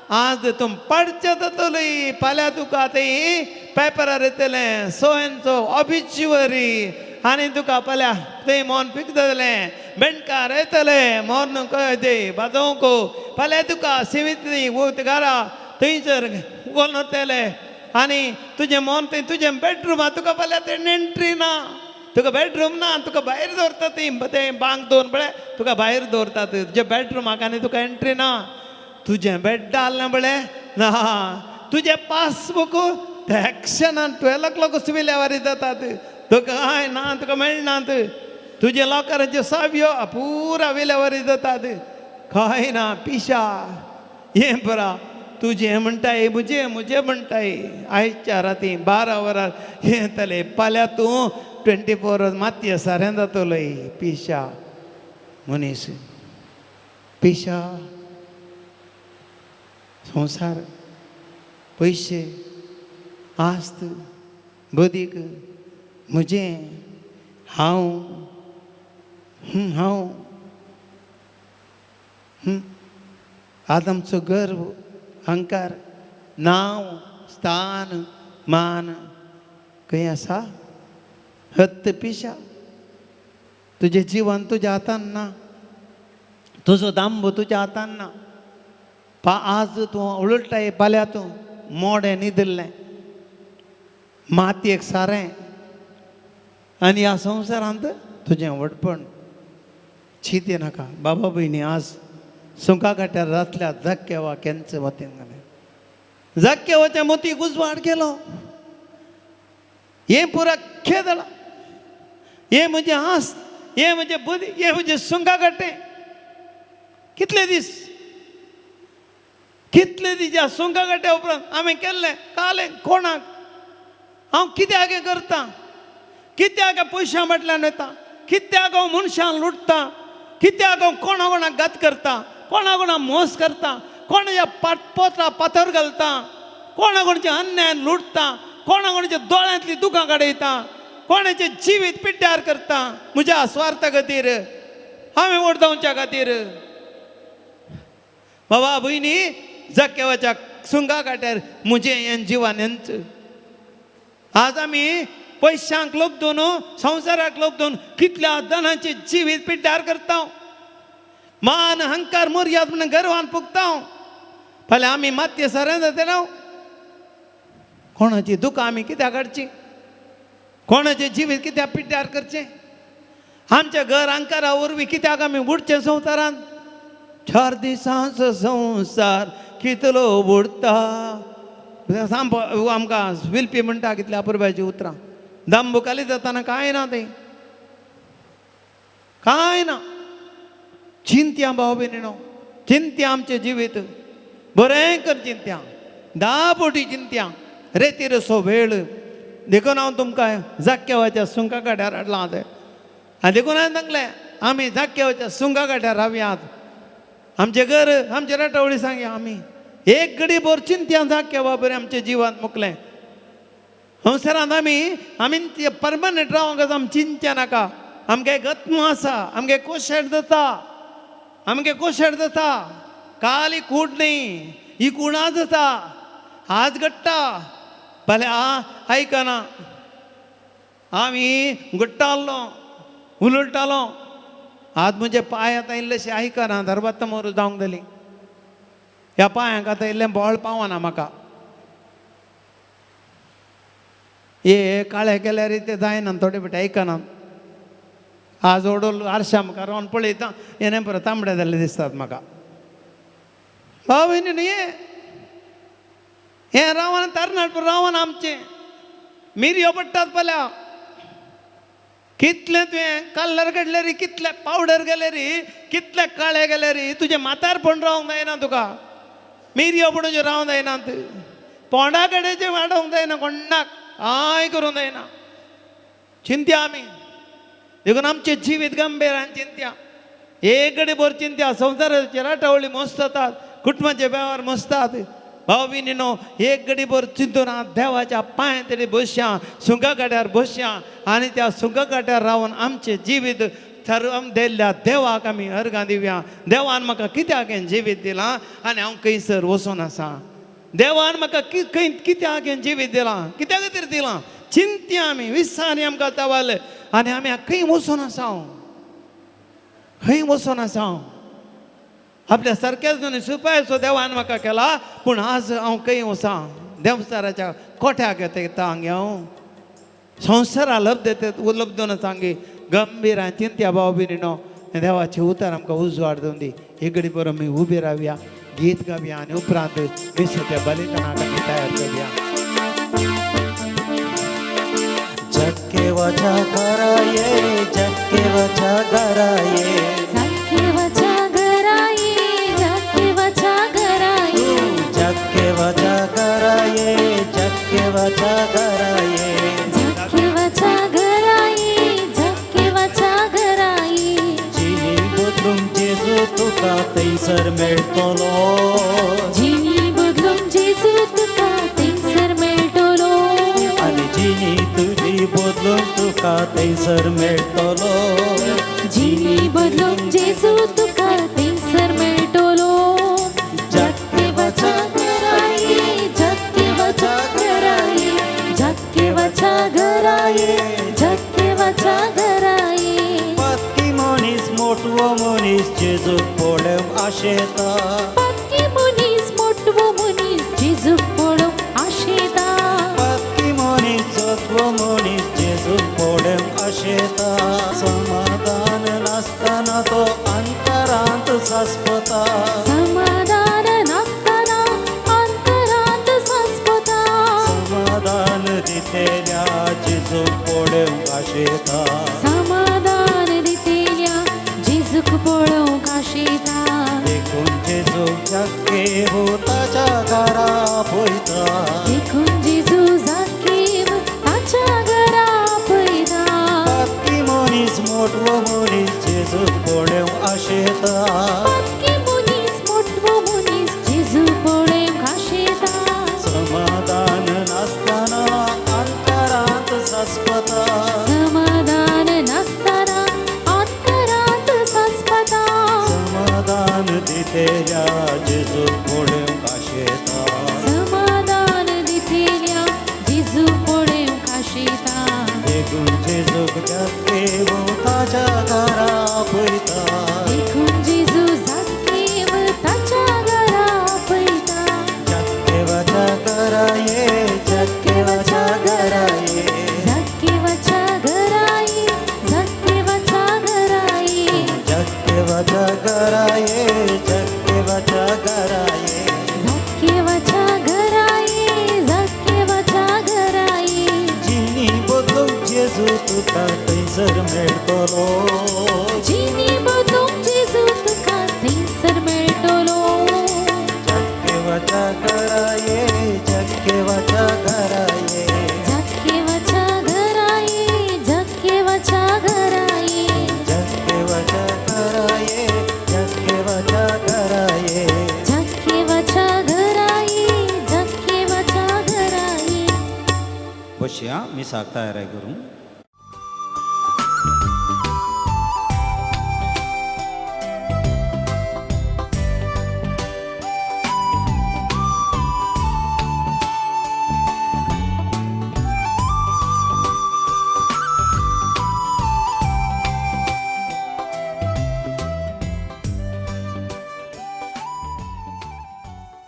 [SPEAKER 1] आज तूं पडचें जातली फाल्यां. तुका तें पेपरार येतलें सो एन सो ऑबिच्युअरी आनी तुका फाल्यां थंय मोन पिक जातलें, बेणकार येतले मोन ते बाजोवंक. फाल्यां तुका सिमित्री घरा थंयसर कोण वतले आनी तुजें मोन थंय तुजें बेडरुमा तुका फाल्यां तें एंट्री ना. तुका बेडरूम ना, तुका भायर दवरता ती तें बांक दवरून पळय तुका भायर दवरतात तुज्या बेडरुमाक आनी तुका एंट्री ना. तुजें बेड हाडलें पळय ना, तुजें पासबूक ते एक्शनान 12 o'clock विलेवारी जातात. तुका कांय ना, तुका मेळनात. तुजें लॉकराच्यो सावयो पुरा विलेवारी जातात. कांय ना, पिशा. हें परा तुजें म्हणटाय, म्हजें म्हजें म्हणटाय. आयच्या राती 12 वरां हें येतलें. फाल्यां तूं 24 वर्स मातये सारें जातलोय. पिशा मनीस, पिशा. संवसार, पयशे, आस्त, बदीक, म्हजें, हांव, हांव, आज आमचो गर्व, अहंकार, नांव, स्थान, मान खंय आसा? हत्त पिशा, तुजें जिवन तुज्या हातान ना, तुजो दांबो तुज्या हातान ना. पा आज तूं उलटाय, फाल्यां तूं मोडें न्हिदिल्लें मातयेक सारें आनी ह्या संवसारांत तुजें व्हडपण. चिंते नाका बाबा भयणी. आज सुंका घाट्यार जातल्या जाक्केवा केन्च मतीन घालें, जाक्केवाच्या मोतीक उजवाड गेलो. हें पुरा खेदळा, हें म्हजें आस, हें म्हजें बुद्धी, हें म्हजें सुंका घाटें. कितले दीस, कितले तिच्या सुंगा काट्या उपरांत हांवें केल्लें कालें कोणाक हांव कित्याक हें करता, कित्याक पयशां फाटल्यान वता, कित्याक हांव मनशान लुटता, कित्याक हांव कोणा कोणाक घात करता, कोणा कोणाक मोस करता, कोणाच्या पोत्रा पाथर घालता, कोणा कोणाच्या अन्यायान लुटता, कोणा कोणाच्या दोळ्यांतली दुकां काडयता, कोणाचें जिवीत पिड्ड्यार करता म्हज्या स्वार्था खातीर, हांवें वोट जावच्या खातीर. बाबा भयणी, जाक्यावाच्या सुंगा काट्यार म्हजें हें जिवान हेंच. आज आमी पयशांक लोबदून, संवसाराक लोबदून कितल्या जाणांचें जिवीत पिड्ड्यार करता. मान अहंकार मर्याद म्हणून गर्वान पुगता. फाल्यां आमी मातये सरें जातले. कोणाची दुकां आमी कित्याक काडची, कोणाचें जिवीत कित्याक पिड्ड्यार करचें, आमच्या घर अहंकारा वरवीं कित्याक आमी बुडचें संवसारांत. 4 दिसांचो संवसार कितलो बुडटा. आमकां विलपी म्हणटा कितल्या अपुरबायची उतरां. दांबुकाली जाताना कांय ना, तें कांय ना. चिंत्या भाव भयणीनो, चिंत्या आमचें जिवीत बरें कर, चिंत्या 10 बोटी चिंत्या रेती रसो वेळ. देखून हांव तुमकां जाक्यावाच्या सुंका काट्यार हाडलां तें. आनी देखून हांवें सांगलें आमी जाक्यावाच्या सुंगा काट्यार रावयात. आमचें घर आमचे राटावळी सांगया आमी एक घडी भर चिंत्या जाक्यावा बरें आमचें जिवांत मुकलें. संवसारांत आमी आमी परमनंट रावंक आमी चिंत्या नाका. आमगे एक आत्मा आसा, आमगे कोशेट जाता, आमगे कोशेट जाता. काल ही कूड न्ही, ही कूड आज जाता, आज घडटा. फाल्यां आयकना. आमी घडटालो, उलयतालो. आज म्हजे पांय आतां इल्लेशे आयकना, दरबात मोर जावंक जाली. ह्या पांयांक आतां इल्लें बळ पावना म्हाका. हे काळे केल्यार ते जायना, थोडे फावटी आयकना. आज ओडोल आरशा मुखार रावन पळयता, हें परत तांबडे जाल्ले दिसतात म्हाका. भाव भयणी, हें रावन तरणाट रावन आमचें मिरयो पडटात पल्या. कितलें तुवें कलर काडल्यार, कितले पावडर गेल्यार, कितले काळे गेल्यार तुजें म्हातारपण रावंक जायना तुका. मिरयो पडून रावंक जायना, पोंडा कडेचें वाडोवंक जायना, कोणाक कांय करूंक जायना. चिंत्या आमी, देखून आमचें जिवीत गंभीर आनी चिंत्या एक कडेन भर चिंत्या. संवसाराचे राटावळी मस्त जातात, कुटुंबाचे वेव्हार मस्तात. भाव भयणीनो, एक घडी भर चिंतून देवाच्या पांय तरी बसया, सुंगा काट्यार बसया आनी त्या सुंगा काट्यार रावन आमचें जिवीत थरोवन दिल्ल्या देवाक आमी अर्गां दिवया. देवान म्हाका कित्याक हें जिवीत दिलां आनी हांव खंयसर वचून आसा. देवान म्हाका खंय कित्याक हें जिवीत दिलां, कित्या खातीर दिलां. चिंत्या आमी, विसांनी आमकां तवाले आनी आमी खंय वचून आसा, खंय वचून आसा. आपल्या सारकेच न्हय सुपायचो देवान म्हाका केला, पूण आज हांव खंय वसा. देवचाराच्या कोठ्याक येता हांगे, हांव संवसारा लब्ध उपलब्ध सांगे. गंभीर आनी चिंत्या भाव भयणीनो, देवाचें उतर आमकां उजवाड दिवन दी. एक घडी बरो आमी उबी रावया, गीत गावया आनी उपरांत मिसाच्या बलिदानाक आमी तयार करुया.
[SPEAKER 3] जक्केवाच्या घरा ये, जक्केवाच्या घरा ये,
[SPEAKER 2] जाक्केवाच्या घरा ये, जाक्केवाच्या घरा ये,
[SPEAKER 3] जक्केवाच्या घरा ये, जक्केवाच्या घरा ये,
[SPEAKER 2] जाक्केवाच्या घरा ये, जाक्केवाच्या घरा ये.
[SPEAKER 3] जिनी बदलूंक जेजू तुका थंयसर मेळटलो,
[SPEAKER 2] जिनी बदलूंक जेजू तुका थंयसर मेळटलो,
[SPEAKER 3] आनी जिनी तुजी बदलूंक तुका थंयसर मेळटलो,
[SPEAKER 2] जिनी बदलूंक जेजू तुका थंयसर मेळटलो. जाक्केवाच्या घरा ये, जाक्केवाच्या घरा ये, जाक्केवाच्या घरा ये, जाक्केवाच्या घरा ये.
[SPEAKER 3] पातकी मनीस मोटवो मनीस जेजूक पळोवंक आशेता,
[SPEAKER 2] पातकी मनीस मोटवो मनीस जेजूक पळोवंक आशेता,
[SPEAKER 3] पातकी मनीस जोतवो मनीस जेजूक पळोवंक आशेता. समाधान नासतना तो अंतरांत सासपता,
[SPEAKER 2] समाधान नासतना अंतरांत सासपता,
[SPEAKER 3] समाधान दितेल्या जेजूक पळोवंक आशेता,
[SPEAKER 2] समाधान दितेल्या जेजूक पळोवंक पळोवंक आशेता.
[SPEAKER 3] देखून जेजू जाकेव ताच्या घरा पळयता.
[SPEAKER 2] देखून जेजू जाकेव ताच्या घरा पळयता.
[SPEAKER 3] पातकी मनीस मोटवो मनीस जेजूक पळोवंक आशेता.
[SPEAKER 2] पातकी मनीस मोटवो मनीस जेजू पळोवंक आशेता.
[SPEAKER 3] समाधान नासतना अंतरांत सांसपता.
[SPEAKER 2] समाधान नासतना अंतरांत सांसपता.
[SPEAKER 3] समाधान दितेल्या जेजूक पळोवंक आशेता.
[SPEAKER 2] समाधान दितेल्या जेजू पळोवंक आशेता.
[SPEAKER 3] देखून जेजूक जाकेव ताच्या घरा पळयता.
[SPEAKER 2] देखून जेजू जाकेव ताच्या घरा पळयता.
[SPEAKER 3] जाकेवाच्या घरा ये, जाकेवाच्या घरा ये.
[SPEAKER 2] जाकेवाच्या घरा ये, जाकेवाच्या घरा ये.
[SPEAKER 3] जाकेवाच्या घरा ये, जाकेवाच्या घरा ये.
[SPEAKER 2] जाकेवाच्या घरा ये, जाकेवाच्या घरा ये.
[SPEAKER 3] जिनी बदलूंक जेजू तुका थंयसर मेळटलो.
[SPEAKER 2] जिनी बदलूंक जेजू तुका थंयसर मेळटलो.
[SPEAKER 3] जाकेवाच्या घरा ये, जाकेवाच्या घरा ये.
[SPEAKER 2] जाकेवाच्या घरा ये, जाकेवाच्या घरा ये.
[SPEAKER 3] जाकेवाच्या घरा ये, जाकेवाच्या घरा ये.
[SPEAKER 2] जाकेवाच्या घरा ये, जाकेवाच्या घरा ये.
[SPEAKER 3] बसया, मिसाक तयार करूं.